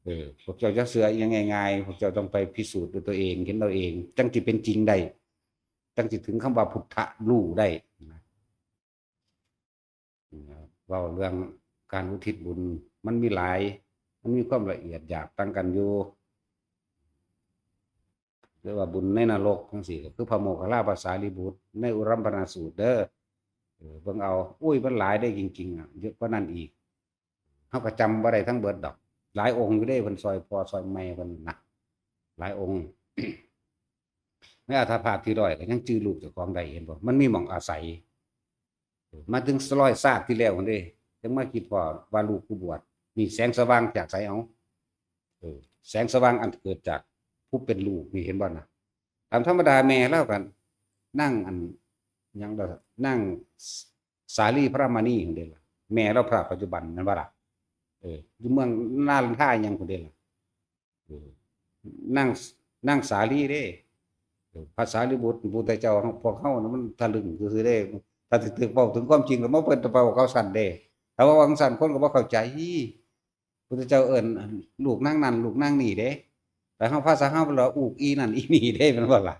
เออ พวกเจ้าอย่าเชื่ออิหยังง่ายๆ พวกเจ้าต้องไปพิสูจน์ด้วยตัวเอง เห็นเอาเอง จั่งสิเป็นจริงได้ จั่งสิถึงคำว่าพุทธะรู้ได้นะ เว้าเรื่องการอุทิศบุญ มันมีหลาย มันมีความละเอียดหยาบต่างกันอยู่ เรียกว่าบุญในนรกจั่งซี้ ก็คือพระโมคคัลลาภาษาลีบุตร ในอุรัมพนาสูตรเด้อ เออ เบิ่งเอา อุ้ย มันหลายได้จริงๆ อะ เยอะกว่านั้นอีก เฮาก็จำบ่ได้ทั้งเบิดดอก หลายองค์อยู่เด้ เพิ่นซอยพ่อซอยแม่เพิ่นนะ หลายองค์ ในอัตถภาพที่ร้อยก็ยังจื่อรูปเจ้าของได้ เห็นบ่ มันมีหม่องอาศัย มาถึงร้อยชาติที่แล้วพุ้นเด้ จั่งมาคิดพ้อว่าลูกผู้บวช นี่แสงสว่างจากไสเอา เออ แสงสว่างอันเกิดจากผู้เป็นลูกนี่ เห็นบ่นะ ตามธรรมดาแม่ลาวก็นางอัน หยังล่ะ นางสาลีพระมณีพุ้นเด้ล่ะ แม่ลาวพระปัจจุบันแม่นบ่ล่ะ เออ อยู่เมืองนาลันทาหยังพุ้นเด้ล่ะ เออ นาง นางสาลีเด้ เออ พระสารีบุตร พุทธเจ้า พวกเฮาน่ะมันทะลึ่งซื่อๆ เด้ ถ้าสิถือเว้าถึงความจริงแล้วมาเพิ่นจะเว้าเขาซั่นเด้ ถ้าว่าว่าจั่งซั่นคนก็บ่เข้าใจ พุทธเจ้าเอิ้นลูกนางนั่นลูกนางนี่เด้ แต่เฮาภาษาเฮาเพิ่นว่าอูกอีนั่นอีนี่เด้ แม่นบ่ล่ะ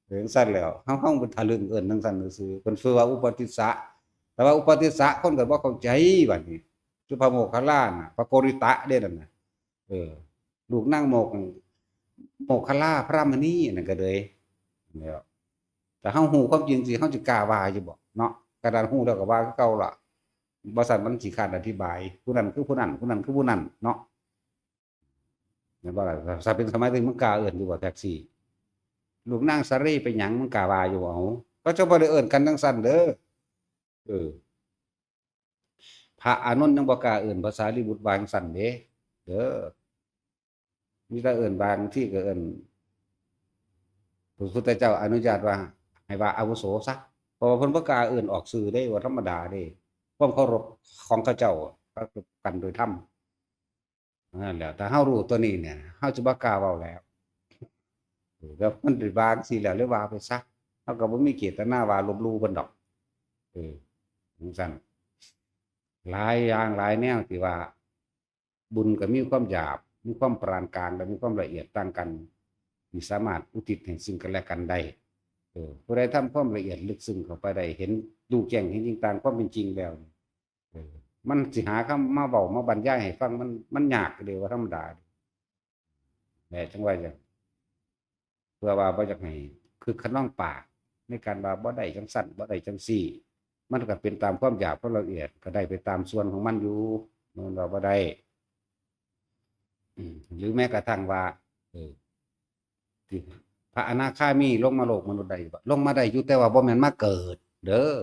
เออ จั่งซั่นแล้ว เฮา เฮาเป็นทะลึ่งเอิ้นจั่งซั่นซื่อๆ เพิ่นชื่อว่าอุปติสสะ แต่ว่าอุปติสสะคนก็บ่เข้าใจบัดนี้ คือพระโมคคัลลาน่ะ พระโกริตะเด้นั่นน่ะ เออ ลูกนางโมก โมคคัลลาพระมณีนั่นก็เลย แล้ว แต่เฮาฮู้ความจริงสิ เฮาสิกล้าว่าอยู่บ่เนาะ กระดานฮู้แล้วก็ว่าคือเก่าล่ะ บ่ซั้นมันสิขาดอธิบาย ผู้นั้นคือผู้นั้น ผู้นั้นคือผู้นั้นเนาะ แม่นบ่ล่ะ ถ้าเป็นสมัยนี้มึงกล้าเอิ้นอยู่บ่แท็กซี่ ลูกนางสาลีเป็นหยัง มึงกล้าว่าอยู่บ่ เอา เขาเจ้าบ่ได้เอิ้นกันจั่งซั้นเด้อ เออ พระอานนท์ยังบ่กล้าเอิ้นพระสารีบุตรว่าจั่งซั้นเด้ เด้อ มีแต่เอิ้น บางทีก็เอิ้น พระพุทธเจ้าอนุญาตว่าให้ว่าอาวุโสซะ เพราะว่าเพิ่นบ่กล้าเอิ้นออกชื่อเด้ ว่าธรรมดาเด้ ความเคารพของเขาเจ้า เขากันโดยธรรม นั่นแหละ ถ้าเฮารู้ตัวนี้เนี่ย เฮาจะบ่กล้าเว้าแล้ว เออ แล้วมันเป็นบางสิแล้ว หรือว่าไปซะ เฮาก็บ่มีเจตนาว่าลบหลู่เพิ่นดอก เออ จั่งซั้น หลายอย่างหลายแนวที่ว่า บุญก็มีความหยาบ มีความปานกลาง และมีความละเอียดต่างกัน ที่สามารถอุทิศให้ซึ่งกันและกันได้ เออ ผู้ใดทำความละเอียดลึกซึ้งเข้าไปได้ เห็นรู้แจ้งเห็นจริงตามความเป็นจริงแล้ว เออ มันสิหาคำมาเว้ามาบรรยายให้ฟัง มัน มันยากเด้ ว่าธรรมดา แหละ จั่งว่าจั่ง เพื่อว่าบ่อยากให้คึกคะนองปาก ในการว่าบ่ได้จั่งซั้น บ่ได้จั่งซี้ มันก็เป็นตามความหยาบความละเอียด ก็ได้ไปตามส่วนของมันอยู่ มันว่าบ่ได้ อืม หรือแม้กระทั่งว่า เออ ที่พระอนาคามีลงมาโลกมนุษย์ได้บ่ ลงมาได้อยู่ แต่ว่าบ่แม่นมาเกิดเด้อ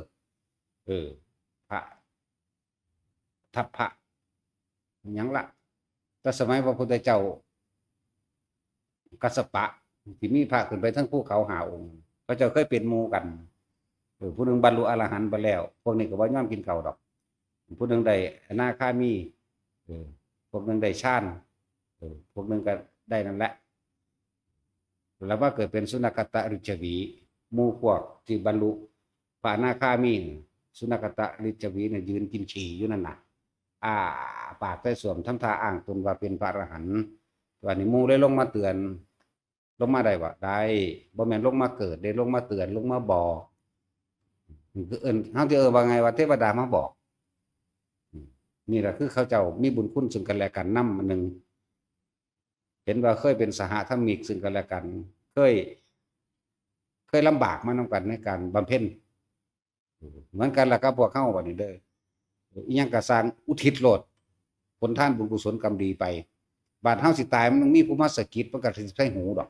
เออ พระ ทัพพระ หยังละ แต่สมัยพระพุทธเจ้า กัสสปะ ที่มีพระขึ้นไปทั้งภูเขาห้าองค์ เขาเจ้าเคยเป็นหมู่กัน เออ ผู้หนึ่งบรรลุอรหันต์ไปแล้ว พวกนี้ก็บ่ยอมกินข้าวดอก ผู้หนึ่งได้อนาคามี เออ พวกหนึ่งได้ฌาน เออ พวกหนึ่งก็ได้นั่นแหละ แล้วมาเกิดเป็นสุนัขตะลิจฉวี หมู่พวกที่บรรลุพระอนาคามี สุนัขตะลิจฉวีเนี่ยยืนกินฉี่อยู่นั่นน่ะ อ้าปากใส่ส้วมทำท่าอ้างตนว่าเป็นพระอรหันต์ วันนี้หมู่เลยลงมาเตือน ลงมาได้บ่ ได้ บ่แม่นลงมาเกิดเด้ ลงมาเตือน ลงมาบอก คือเอิ้น เฮาสิเอิ้นว่าไง ว่าเทวดามาบอก อืม นี่แหละคือเขาเจ้ามีบุญคุณซึ่งกันและกันนำอันหนึ่ง เห็นว่าเคยเป็นสหธรรมิกซึ่งกันและกัน เคย เคยลำบากมานำกันในการบำเพ็ญ เหมือนกันล่ะกับพวกเฮาบัดนี้เด้อ อิหยังก็สร้างอุทิศโลด ผลทานบุญกุศลกรรมดีไป บาดเฮาสิตายมันต้องมีผู้มาสะกิด มันก็สิใส่หูดอก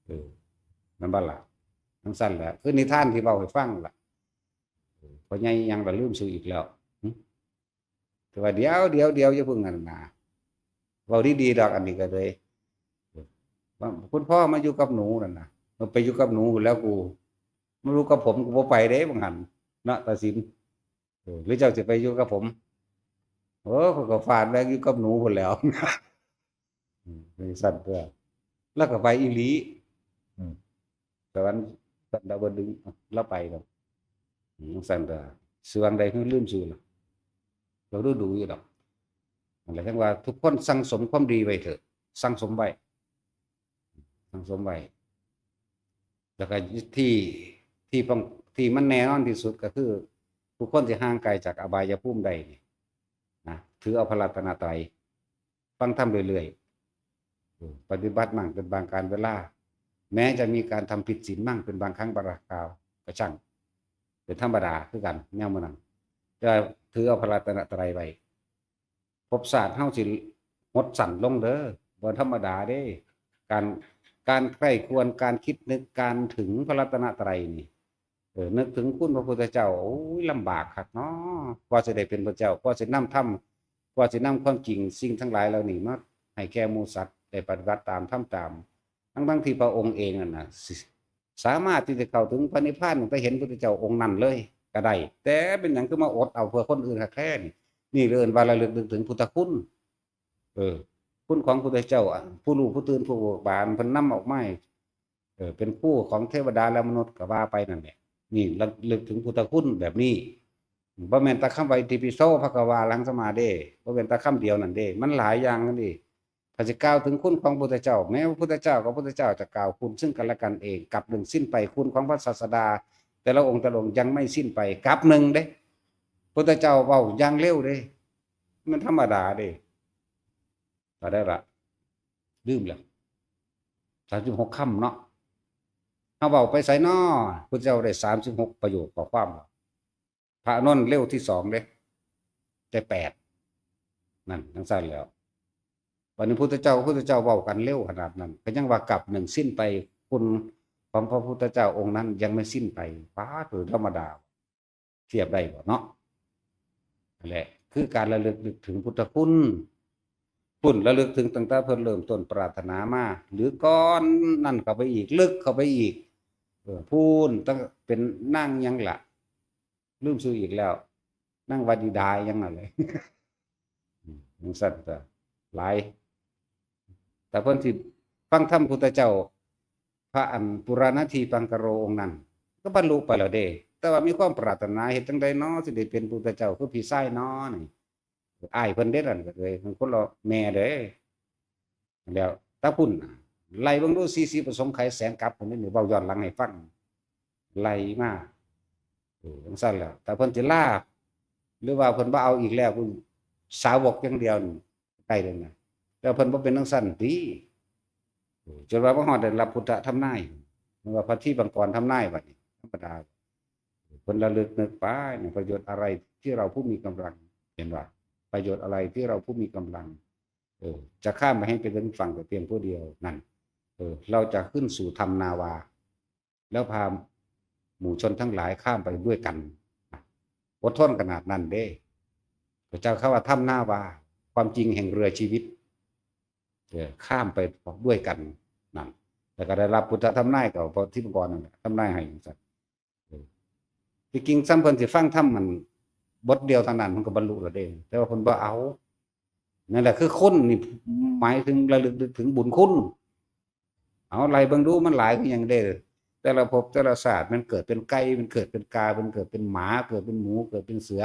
เออ แม่นบ่ล่ะ จั่งซั้นแหละ คือนิทานที่เว้าให้ฟังล่ะ เออ พ่อใหญ่หยังล่ะ ลืมชื่ออีกแล้ว หึ แต่ว่าเดี๋ยว เดี๋ยว เดี๋ยว อย่าเพิ่งนั่นนะ เว้าดีๆดอก อันนี้ก็เลย ว่า คุณพ่อมาอยู่กับหนูนั่นนะ มันไปอยู่กับหนูแล้วกู มาอยู่กับผมกูบ่ไปเด้ บางหัน เนาะ ตาสิน เออ หรือเจ้าสิไปอยู่กับผม โอ้ ข้อยก็ฟาดแม่งอยู่กับหนูพู้นแหล้ว อืม จั่งซั้นตัว แล้วก็ไปอีหลี อืม สวรรค์ชั้นดาวดึงส์ ลาวไปดอก อืม จั่งซั้นตัว ชื่อหว่างใด คือลืมชื่อละ ลาวดูดูอยู่ดอก นั่นแหละ จั่งว่าทุกคนสั่งสมความดีไว้เถอะ สั่งสมไว้ สั่งสมไว้ แล้วก็ที่ ที่ป้อง ที่มันแน่นอนที่สุดก็คือ ทุกคนสิห่างไกลจากอบายภูมิได้นี่นะ ถือเอาพระรัตนตรัย ฟังธรรมเรื่อยๆ เออ ปฏิบัติมั่งเป็นบางกาลเวลา แม้จะมีการทำผิดศีลมั่งเป็นบางครั้งบางคราวก็ช่าง เป็นธรรมดาคือกัน แนวมื้อนั้น แต่ถือเอาพระรัตนตรัยไว้ ภพชาติเฮาสิหดสั้นลงเด้อ บ่ธรรมดาเด้ การ การใคร่ครวญ การคิดนึก การถึงพระรัตนตรัยนี่ เออ นึกถึงคุณพระพุทธเจ้า โอ้ย ลำบากคักเนาะ กว่าสิได้เป็นพระเจ้า กว่าสินำธรรม กว่าสินำความจริง สิ่งทั้งหลายเหล่านี้มาให้แก่หมู่สัตว์ได้ปฏิบัติตาม ทำตาม ทั้งๆที่พระองค์เองนั่นน่ะ สิ สามารถที่จะเข้าถึงพระนิพพานตั้งแต่เห็นพุทธเจ้าองค์นั้นเลยก็ได้ แต่เป็นหยังคือมาอดเอาเพื่อคนอื่นแท้ๆนี่ นี่เอิ้นว่าระลึกนึกถึงพุทธคุณ เออ คุณของพุทธเจ้าอะ ผู้รู้ผู้ตื่นผู้เบิกบาน เพิ่นนำออกมาให้ เออ เป็นครูของเทวดาและมนุษย์ก็ว่าไปนั่นแหละ นี่ระลึกถึงพุทธคุณแบบนี้ บ่แม่นแต่คำว่าอิติปิโสภะคะวาอะระหังสัมมาเด้ บ่แม่นแต่คำเดียวนั่นเด้ มันหลายอย่างนั่นเด้ ถ้าสิกล่าวถึงคุณของพุทธเจ้า แม้ว่าพุทธเจ้ากับพุทธเจ้าจะกล่าวคุณซึ่งกันและกันเอง กลับดึงสิ้นไปคุณของพระศาสดา แต่ละองค์แต่ละองค์ยังไม่สิ้นไป กลับหนึ่งเด้ พุทธเจ้าเว้าอย่างเร็วเด้ มันธรรมดาเด้ ก็ได้ละ ลืมแล้ว สามสิบหกค่ำเนาะ เฮาเว้าไปไสน้อ พุทธเจ้าได้สามสิบหกประโยคข้อความ พระอานนท์เร็วที่สองเด้ ได้แปด นั่นจั่งซั้นแล้ว บัดนี้พุทธเจ้า พุทธเจ้าเว้ากันเร็วขนาดนั้น ก็ยังว่ากัปหนึ่งสิ้นไป คุณของพระพุทธเจ้าองค์นั้นยังไม่สิ้นไป ป๊าด คือธรรมดา เทียบได้บ่เนาะ นั่นแหละ คือการระลึกนึกถึงพุทธคุณ คุณระลึกถึงตั้งแต่เพิ่นเริ่มต้นปรารถนามา หรือก่อนนั่นเข้าไปอีก ลึกเข้าไปอีก เออ พู้น ตั้งเป็นนางหยังล่ะ ลืมชื่ออีกแล้ว นางวนิดาหยังนั่นแหละ อืม จั่งซั้นก็หลาย แต่เพิ่นสิฟังธรรมพุทธเจ้า พระอันปุราณทีปังกโรองค์นั้น ก็บรรลุไปแล้วเด้ แต่ว่ามีความปรารถนา เฮ็ดจั่งใดน้อสิได้เป็นพุทธเจ้าคือพี่ชายน้อนี่ อ้ายเพิ่นเด้นั่นก็เลย มันคนละแม่เด้ แล้วแต่พุ้นน่ะ ไล่เบิ่งดู สี่สิบประสงค์ไขยแสนกัป คนนี้นี่เว้าย้อนหลังให้ฟัง ไล่มา เออ จั่งซั้นแหละ แต่เพิ่นสิลา หรือว่าเพิ่นบ่เอาอีกแล้ว เพิ่นสาวกอย่างเดียวนี่ ได้เลยนะ แต่เพิ่นบ่เป็นจั่งซั้นติ เออ จนว่ามาฮอดได้รับพุทธทำนาย หรือว่าพระทีปังกรทำนายบัดนี้ ธรรมดา เพิ่นระลึกนึกไปเนี่ย ประโยชน์อะไรที่เราผู้มีกำลัง เห็นว่า ประโยชน์อะไรที่เราผู้มีกำลัง เออ จะข้ามไปให้ไปถึงฝั่งแต่เพียงผู้เดียวนั่น เออ เราจะขึ้นสู่ธรรมนาวา แล้วพาหมู่ชนทั้งหลายข้ามไปด้วยกัน อดทนขนาดนั้นเด้ พระเจ้าเขาว่าธรรมนาวา ความจริงแห่งเรือชีวิต เออ ข้ามไปด้วยกันนั่น แล้วก็ได้รับพุทธทำนายกับพระทิพย์กรนั่นแหละ ทำนายให้จั่งซั้น เออ ที่จริงซ้ำเพิ่นสิฟังธรรมมันบทเดียวเท่านั้น มันก็บรรลุแล้วเด้ แต่ว่าเพิ่นบ่เอา นั่นแหละคือคนนี่ หมายถึงระลึกนึกถึงบุญคุณ เอาไล่เบิ่งดูมันหลายคือหยังเด้ แต่ละภพแต่ละชาติมันเกิดเป็นไก่ มันเกิดเป็นกา มันเกิดเป็นหมา เกิดเป็นหมู เกิดเป็นเสือ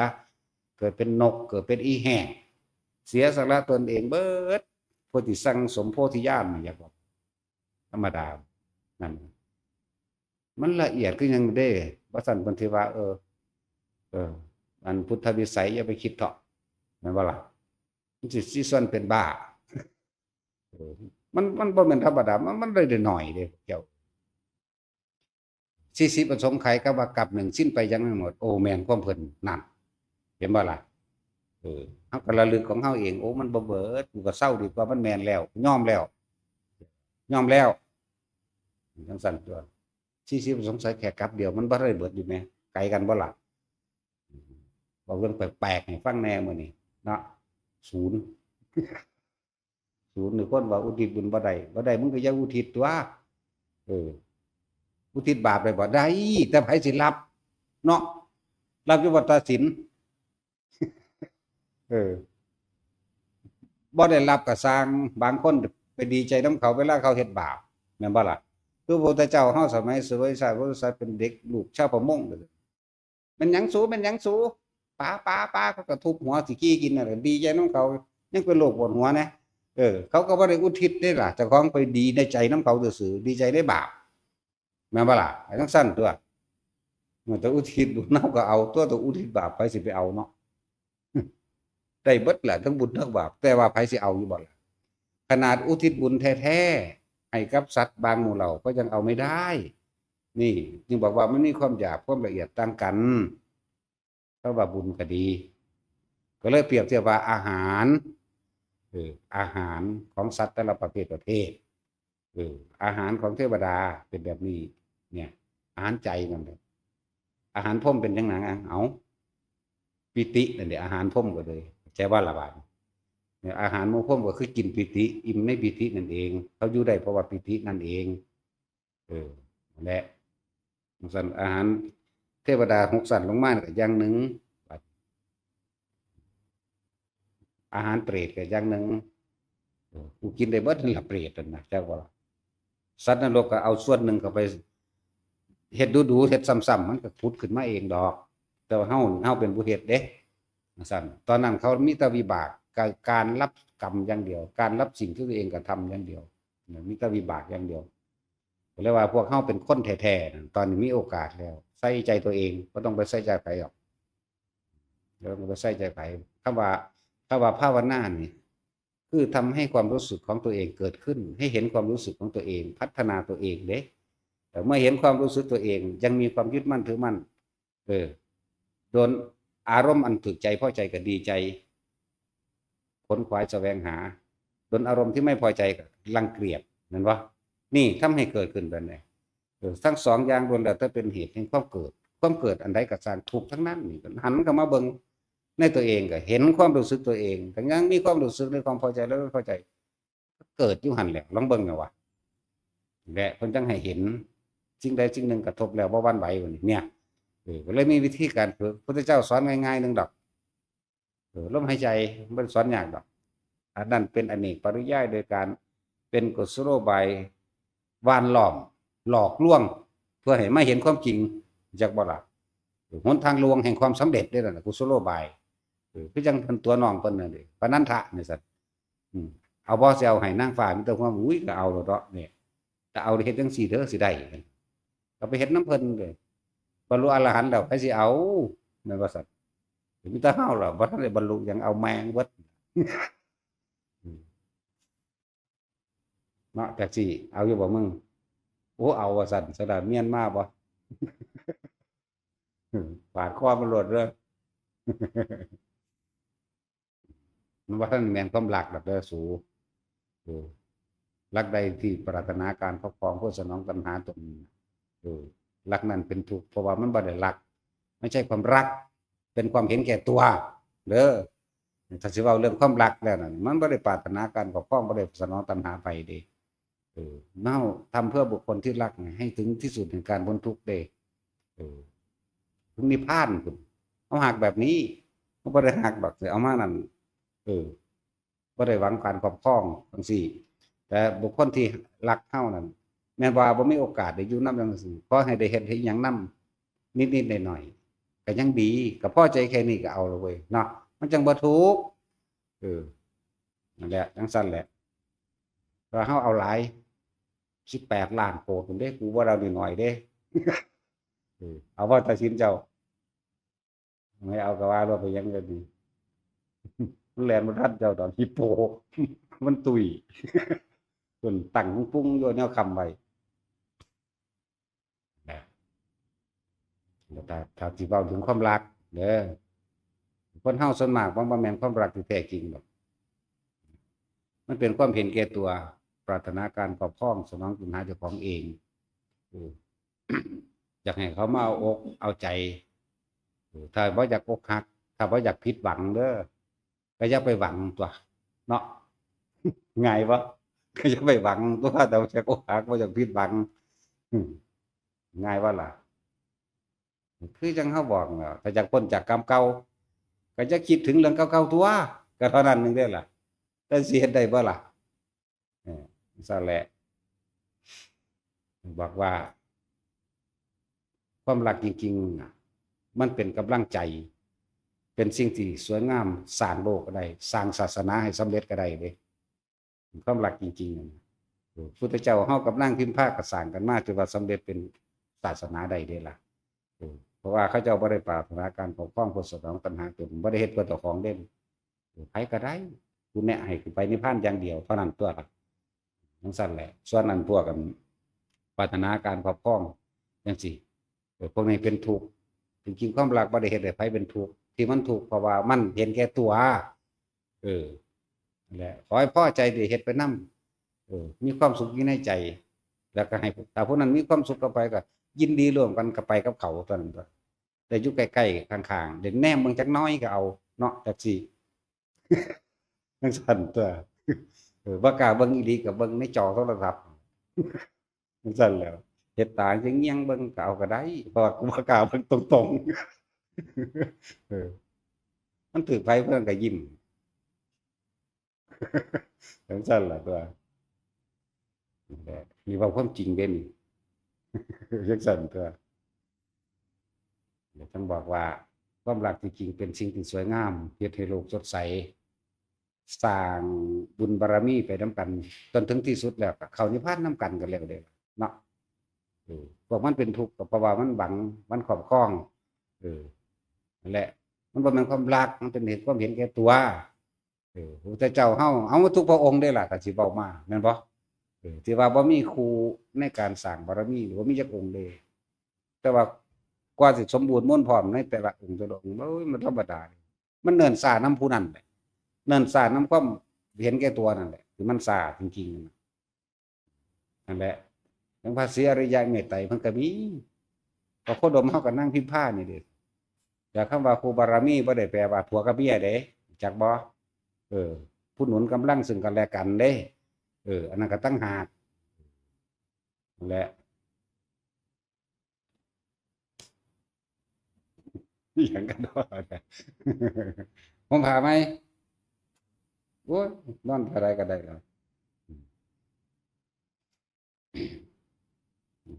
เกิดเป็นนก เกิดเป็นอีแห้ง เสียสละตนเองเบิด เพื่อที่สั่งสมโพธิญาณนี่อยากบอก ธรรมดา นั่น มันละเอียดคือหยังเด้ ว่าซั่นเพิ่นสิว่า เออ เออ อันพุทธวิสัยอย่าไปคิดเถาะ แม่นบ่ล่ะ มันสิ สิส่วนเป็นบ้า เออ มัน มันบ่แม่นธรรมดา มัน มันได้น้อยเด้ เจ้า สี่สิบประสงค์ไขยกับว่ากัปหนึ่งสิ้นไปยังไม่หมด โอ้ แม่นความเพิ่นนั่น เห็นบ่ล่ะ เออ เฮาก็ระลึกของเฮาเอง โอ้ มันบ่เบิด กูก็เซาดีกว่า มันแม่นแล้ว ยอมแล้ว ยอมแล้ว จั่งซั้นตั๊ว สี่สิบประสงค์ไขยแค่กัปเดียว มันบ่ได้เบิดอยู่แหม ไกลกันบ่ล่ะ เว้าเรื่องแปลกๆให้ฟังแหน่มื้อนี้เนาะ ศูนย์ ศูนย์นี่คนว่าอุทิศบุญบ่ได้ บ่ได้มึงก็อย่าอุทิศตั๊ว เออ อุทิศบาปได้บ่ ได้ แต่ไผสิรับ เนาะ รับอยู่บ่ ตัดสิน เออ บ่ได้รับก็ซ่าง บางคนไปดีใจนำเขาเวลาเขาเฮ็ดบาป แม่นบ่ล่ะ คือพระพุทธเจ้าเฮาสมัยสมัยชาติพระพุทธศาสดาเป็นเด็กลูกชาวประมง แม่นหยังสู แม่นหยังสู ปลา ปลา ปลา เขาก็ทุบหัวสิกี้กินนั่นแหละ ดีใจนำเขา ยังเป็นโรคปวดหัวนะ เออ เขาก็บ่ได้อุทิศเด้ล่ะ เจ้าของไปดีในใจนำเขาซื่อๆ ดีใจในบาป แม่นบ่ล่ะ ไอ้จั่งซั้นตั๊ว มันแต่อุทิศบุญเฮาก็เอาตั๊ว แต่อุทิศบาปไผสิไปเอาเนาะ ได้เบิดแหละ ทั้งบุญทั้งบาป แต่ว่าไผสิเอาอยู่บ่ล่ะ ขนาดอุทิศบุญแท้ๆ ให้กับสัตว์บางหมู่เหล่าก็ยังเอาไม่ได้ นี่จึงบอกว่ามันมีความหยาบความละเอียดต่างกัน เพราะว่าบุญก็ดี ก็เลยเปรียบเทียบว่าอาหาร เออ อาหารของสัตว์แต่ละประเภทประเภท เออ อาหารของเทวดาเป็นแบบนี้ เนี่ย อาหารใจนั่นแหละ อาหารพรหมเป็นจั่งใด เอา ปีตินั่นแหละ อาหารพรหมก็เลย ใจว่าละบาด เนี่ย อาหารหมู่พรหมก็คือกินปีติ อิ่มในปีตินั่นเอง เขาอยู่ได้เพราะว่าปีตินั่นเอง เออ นั่นแหละ จั่งซั้น อาหารเทวดาหกชั้นลงมาก็อย่างหนึ่ง อาหารเปรตก็อย่างหนึ่ง เออ กูกินได้เบิดนั่นล่ะ เปรตนั่นนะ จักว่า สัตว์นรกก็เอาส่วนหนึ่งเข้าไป เฮ็ดดูๆ เฮ็ดซ้ำๆ มันก็ผุดขึ้นมาเองดอก แต่ว่าเฮา เฮาเป็นผู้เฮ็ดเด้ จั่งซั้น ตอนนั้นเขามีแต่วิบาก กะ การรับกรรมอย่างเดียว การรับสิ่งที่ตัวเองกระทำอย่างเดียว มีแต่วิบากอย่างเดียว ก็เลยว่าพวกเฮาเป็นคนแท้ๆ นั่น ตอนนี้มีโอกาสแล้ว ใส่ใจตัวเอง บ่ต้องไปใส่ใจไผหรอก บ่ต้องไปใส่ใจไผ คำว่า คำว่าภาวนานี่ คือทำให้ความรู้สึกของตัวเองเกิดขึ้น ให้เห็นความรู้สึกของตัวเอง พัฒนาตัวเองเด้ แต่เมื่อเห็นความรู้สึกตัวเอง ยังมีความยึดมั่นถือมั่น เออ โดนอารมณ์อันถูกใจพอใจก็ดีใจ ขนขวายแสวงหา โดนอารมณ์ที่ไม่พอใจก็รังเกียจ นั่นวะ นี่ทำให้เกิดขึ้นแบบนี้ เออ ทั้งสองอย่างล้วนแล้วแต่เป็นเหตุแห่งความเกิด ความเกิดอันใดก็สร้างทุกข์ทั้งนั้น นี่ก็หันเข้ามาเบิ่งในตัวเอง ก็เห็นความรู้สึกตัวเอง ก็ยังมีความรู้สึกในความพอใจและไม่พอใจ เกิดอยู่หั่นแหละ ลองเบิ่งเอาวะ และเพิ่นจังให้เห็น สิ่งใดสิ่งหนึ่งกระทบแล้วบ่หวั่นไหว ว่านี่ เนี่ย เออ ก็เลยมีวิธีการฝึก พุทธเจ้าสอนง่ายๆหนึ่งดอก เออ ลมหายใจ บ่ได้สอนยากดอก อันนั้นเป็นอเนกปริยาย โดยการเป็นกุศโลบายหว่านล้อม หลอกลวง เพื่อให้มาเห็นความจริง จักบ่ล่ะ เออ หนทางลวงแห่งความสำเร็จเด้อนั่นน่ะ กุศโลบาย เออ คือจังเพิ่นตั๋วน้องเพิ่นนั่นเด้ ปนันทะนี่ซั่น อืม เอาบ่ สิเอาให้นางฟ้ามีแต่ความ อุ้ย ก็เอาโลดเนาะ เนี่ย แต่เอาเฮ็ดจังซี่เด้อ สิได้ ก็ไปเฮ็ดนำเพิ่นเด้ บรรลุอรหันต์แล้ว ไผสิเอา แม่นบ่ซั่น มีแต่เฮาล่ะ บ่ทันได้บรรลุหยัง เอาแม่งเบิด อืม เนาะ แท็กซี่ เอาอยู่บ่มึง โอ้ เอาว่าซั่น สะดาเมียนมาบ่ ปาดคอมันโลดเด้อ มันบ่ทันแม่นความรักดอกเด้อสู เออ รักใดที่ปรารถนาการครอบครองเพื่อสนองตัณหาตน เออ รักนั้นเป็นทุกข์ เพราะว่ามันบ่ได้รัก ไม่ใช่ความรัก เป็นความเห็นแก่ตัว เด้อ ถ้าสิเว้าเรื่องความรักแล้วนั่น มันบ่ได้ปรารถนาการครอบครอง บ่ได้สนองตัณหาไผเด้ เออ เฮาทำเพื่อบุคคลที่รักให้ถึงที่สุดแห่งการพ้นทุกข์เด้ เออ ถึงนิพพานพุ้น เฮาฮักแบบนี้ เฮาบ่ได้ฮักแบบสิเอามานั่น เออ บ่ได้หวังการครอบครองจังซี้ แต่บุคคลที่รักเฮานั่น แม่นว่าบ่มีโอกาสได้อยู่นำจังซี้ ขอให้ได้เฮ็ดให้หยังนำนิดๆหน่อยๆ ก็ยังดี ก็พอใจแค่นี้ก็เอาละเว้ยเนาะ มันจังบ่ทุกข์ เออ นั่นแหละ จังซั่นแหละ ว่าเฮาเอาหลาย สิบแปดล้านโกดพุ้นเด้ กูบ่ได้เอาน้อยๆเด้ เออ เอาว่าตัดสินเจ้า ไม่เอาก็ว่าโลด ไปหยังก็ดี มันแล่นบ่ทันเจ้าดอก ฮิปโป มันตุ้ย เพิ่นตั้งปุ้งๆอยู่แนวค้ำไว้ นะ ถ้า ถ้าสิเว้าถึงความรักเด้อ คนเฮาส่วนมากมันบ่แม่นความรักที่แท้จริงดอก มันเป็นความเห็นแก่ตัว ปรารถนาการครอบครอง สนองตัณหาเจ้าของเอง เออ อยากให้เขามาเอาอกเอาใจ เออ ถ้าบ่อยากอกหัก ถ้าบ่อยากผิดหวังเด้อ ก็อย่าไปหวังตั๊ว เนาะ ง่ายบ่ ก็อย่าไปหวังตั๊ว ถ้าบ่อยากอกหัก บ่อยากผิดหวัง อืม ง่ายบ่ล่ะ คือจังเฮาบอกนั่นล่ะ ถ้าอยากพ้นจากกรรมเก่า ก็อย่าคิดถึงเรื่องเก่าๆตั๊ว ก็เท่านั้นหนึ่งเด้อล่ะ แต่สิเฮ็ดได้บ่ล่ะ เออ ซั่นแหละ บอกว่า ความรักจริงๆน่ะ มันเป็นกำลังใจ เป็นสิ่งที่สวยงาม สร้างโลกก็ได้ สร้างศาสนาให้สำเร็จก็ได้เด้ ความรักจริงๆน่ะ เออ พุทธเจ้าเฮากับนางพิมพาก็สร้างกันมา ถือว่าสำเร็จเป็นศาสนาได้เด้ล่ะ เออ เพราะว่าเขาเจ้าบ่ได้ปรารถนาการครอบครองเพื่อสนองตัณหาตน บ่ได้เฮ็ดเพื่อเจ้าของเด้ เออ ไผก็ได้ กูแนะให้กูไปนิพพานอย่างเดียวเท่านั้นตั๊วล่ะ จังซั่นแหละ ส่วนอันพวกอันปรารถนาการครอบครองจังซี้ เออ พวกนี้เป็นทุกข์ จริงๆความรักบ่ได้เฮ็ดให้ไผเป็นทุกข์ ที่มันทุกข์เพราะว่ามันเห็นแก่ตัว เออ นั่นแหละ ขอให้พอใจได้เฮ็ดไปนำ เออ มีความสุขอยู่ในใจ แล้วก็ให้ ถ้าผู้นั้นมีความสุขกับไผก็ยินดีร่วมกันก็ไปกับเขาเท่านั้นตั๊ว ได้อยู่ใกล้ๆ ข้างๆ ได้แนมเบิ่งจักหน่อยก็เอาเนาะ จังซี้ จังซั่นตั๊ว เออ บ่กล้าเบิ่งอีหลีก็เบิ่งในจอโทรศัพท์ จังซั่นแหล้ว เฮ็ดตาเยียงๆเบิ่งก็เอาก็ได้ เพราะว่ากูบ่กล้าเบิ่งตรงๆ เออ มันถืกไผเพิ่นก็ยิ้ม จังซั่นล่ะตั๊ว นี่แหละ นี่เว้าความจริงเด้นี่ จังซั่นตั๊ว เดี๋ยวต้องบอกว่า ความรักที่จริงเป็นสิ่งที่สวยงาม เฮ็ดให้โลกสดใส สร้างบุญบารมีไปนำกัน จนถึงที่สุดแล้วก็เข้านิพพานนำกันก็แล้วเด้อเนาะ เออ พวกมันเป็นทุกข์ก็เพราะว่ามันหวัง มันครอบครอง เออ นั่นแหละ มันบ่แม่นความรัก มันเป็นเหตุความเห็นแก่ตัว เออ พระพุทธเจ้าเฮา เอาทุกพระองค์ได้ล่ะ ถ้าสิเว้ามา แม่นบ่ เออ ที่ว่าบ่มีคู่ในการสร้างบารมี บ่มีจักองค์เด้ แต่ว่ากว่าสิสมบูรณ์มวลพร้อมในแต่ละองค์แต่ละองค์ โอ้ย มันธรรมดา มันเนิ่นช้านำผู้นั้นแหละ เนิ่นช้านำความเห็นแก่ตัวนั่นแหละ ที่มันช้าจริงๆนั่นน่ะ นั่นแหละ หลวงพระศรีอริยะเมตไตรเพิ่นก็มี ก็โคดมเฮาก็นั่งพิมพ์ผ้านี่เด้ แต่คำว่าคู่บารมีบ่ได้แปลว่าผัวกับเมียเด้ จักบ่ เออ ผู้หนุนกำลังซึ่งกันและกันเด้ เออ อันนั้นก็ต่างหาก นั่นแหละ อหย่างกันดอก ผมพาไหม โอ้ย นอนเท่าไรก็ได้แล้ว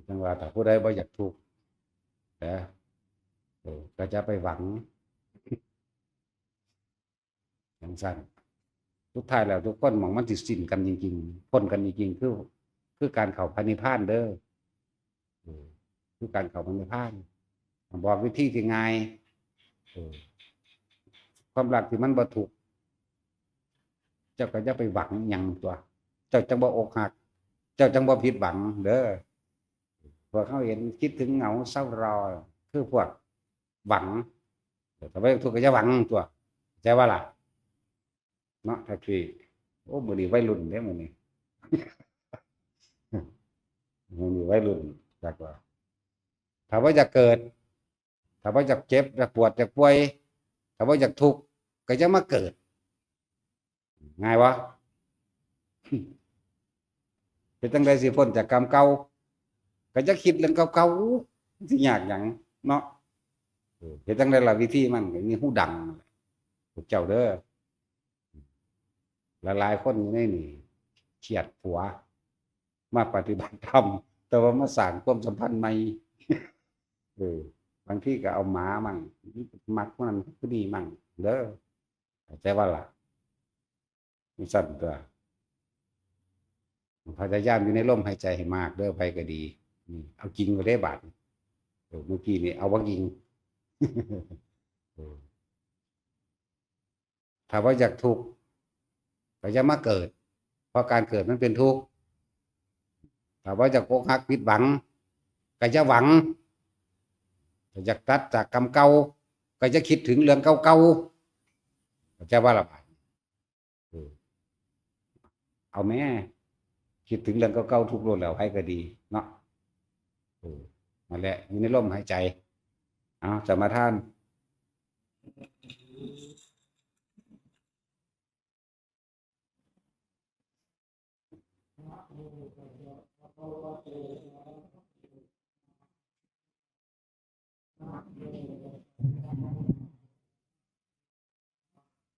จังว่าถ้าผู้ใดบ่อยากทุกข์นะ เออ ก็จะไปหวัง จังซั่น สุดท้ายแล้วทุกคนหม่องมันสิสิ้นกันจริงๆ พ้นกันจริงๆ คือ คือการเข้าพระนิพพานเด้อ เออ คือการเข้าพระนิพพาน บอกวิธีที่ง่าย เออ ความรักที่มันบ่ทุกข์ เจ้าก็อย่าไปหวังหยังตัว เจ้าจั่งบ่อกหัก เจ้าจั่งบ่ผิดหวังเด้อ พวกเฮาเห็นคิดถึงเหงาเศร้าลอย คือพวกหวัง แต่ว่าทุกข์ก็อย่าหวังตัว เข้าใจบ่ล่ะ เนาะ แท็กซี่ โอ้ มื้อนี้วัยรุ่นเด้ มื้อนี้ มื้อนี้วัยรุ่น จักว่า ถ้าบ่อยากเกิด ถ้าบ่อยากเจ็บ อยากปวด อยากป่วย ถ้าบ่อยากทุกข์ ก็อย่ามาเกิด ง่ายบ่ เฮ็ดจั่งใดสิพ้นจากกรรมเก่า ก็อย่าคิดเรื่องเก่าๆ มันสิยากหยังเนาะ เออ เฮ็ดจั่งใดล่ะวิธีมัน ก็มีฮูดังนั่นแหละ พวกเจ้าเด้อ หลายๆ คนอยู่ในนี่ เครียดผัว มาปฏิบัติธรรม แต่ว่ามาสร้างความสัมพันธ์ใหม่ เออ บางทีก็เอาหมามั่ง มักคนนั้นคนนี้มั่ง เด้อ เข้าใจบ่ล่ะ จั่งซั่นตัว พยายามอยู่ในลมหายใจให้มากเด้อ ไผก็ดี นี่ เอาจริงก็ได้บาด เออ เมื่อกี้นี่เอาบ่จริง เออ ถ้าบ่อยากทุกข์ ก็อย่ามาเกิด เพราะการเกิดมันเป็นทุกข์ ถ้าบ่อยากอกหักผิดหวัง ก็อย่าหวัง ถ้าอยากตัดจากกรรมเก่า ก็อย่าคิดถึงเรื่องเก่าๆ เข้าใจบ่ล่ะบาด เออ เอาแม่ คิดถึงเรื่องเก่าๆ ทุกข์โลดแล้ว ไผก็ดีเนาะ เออ นั่นแหละ อยู่ในลมหายใจ เอา สมาทาน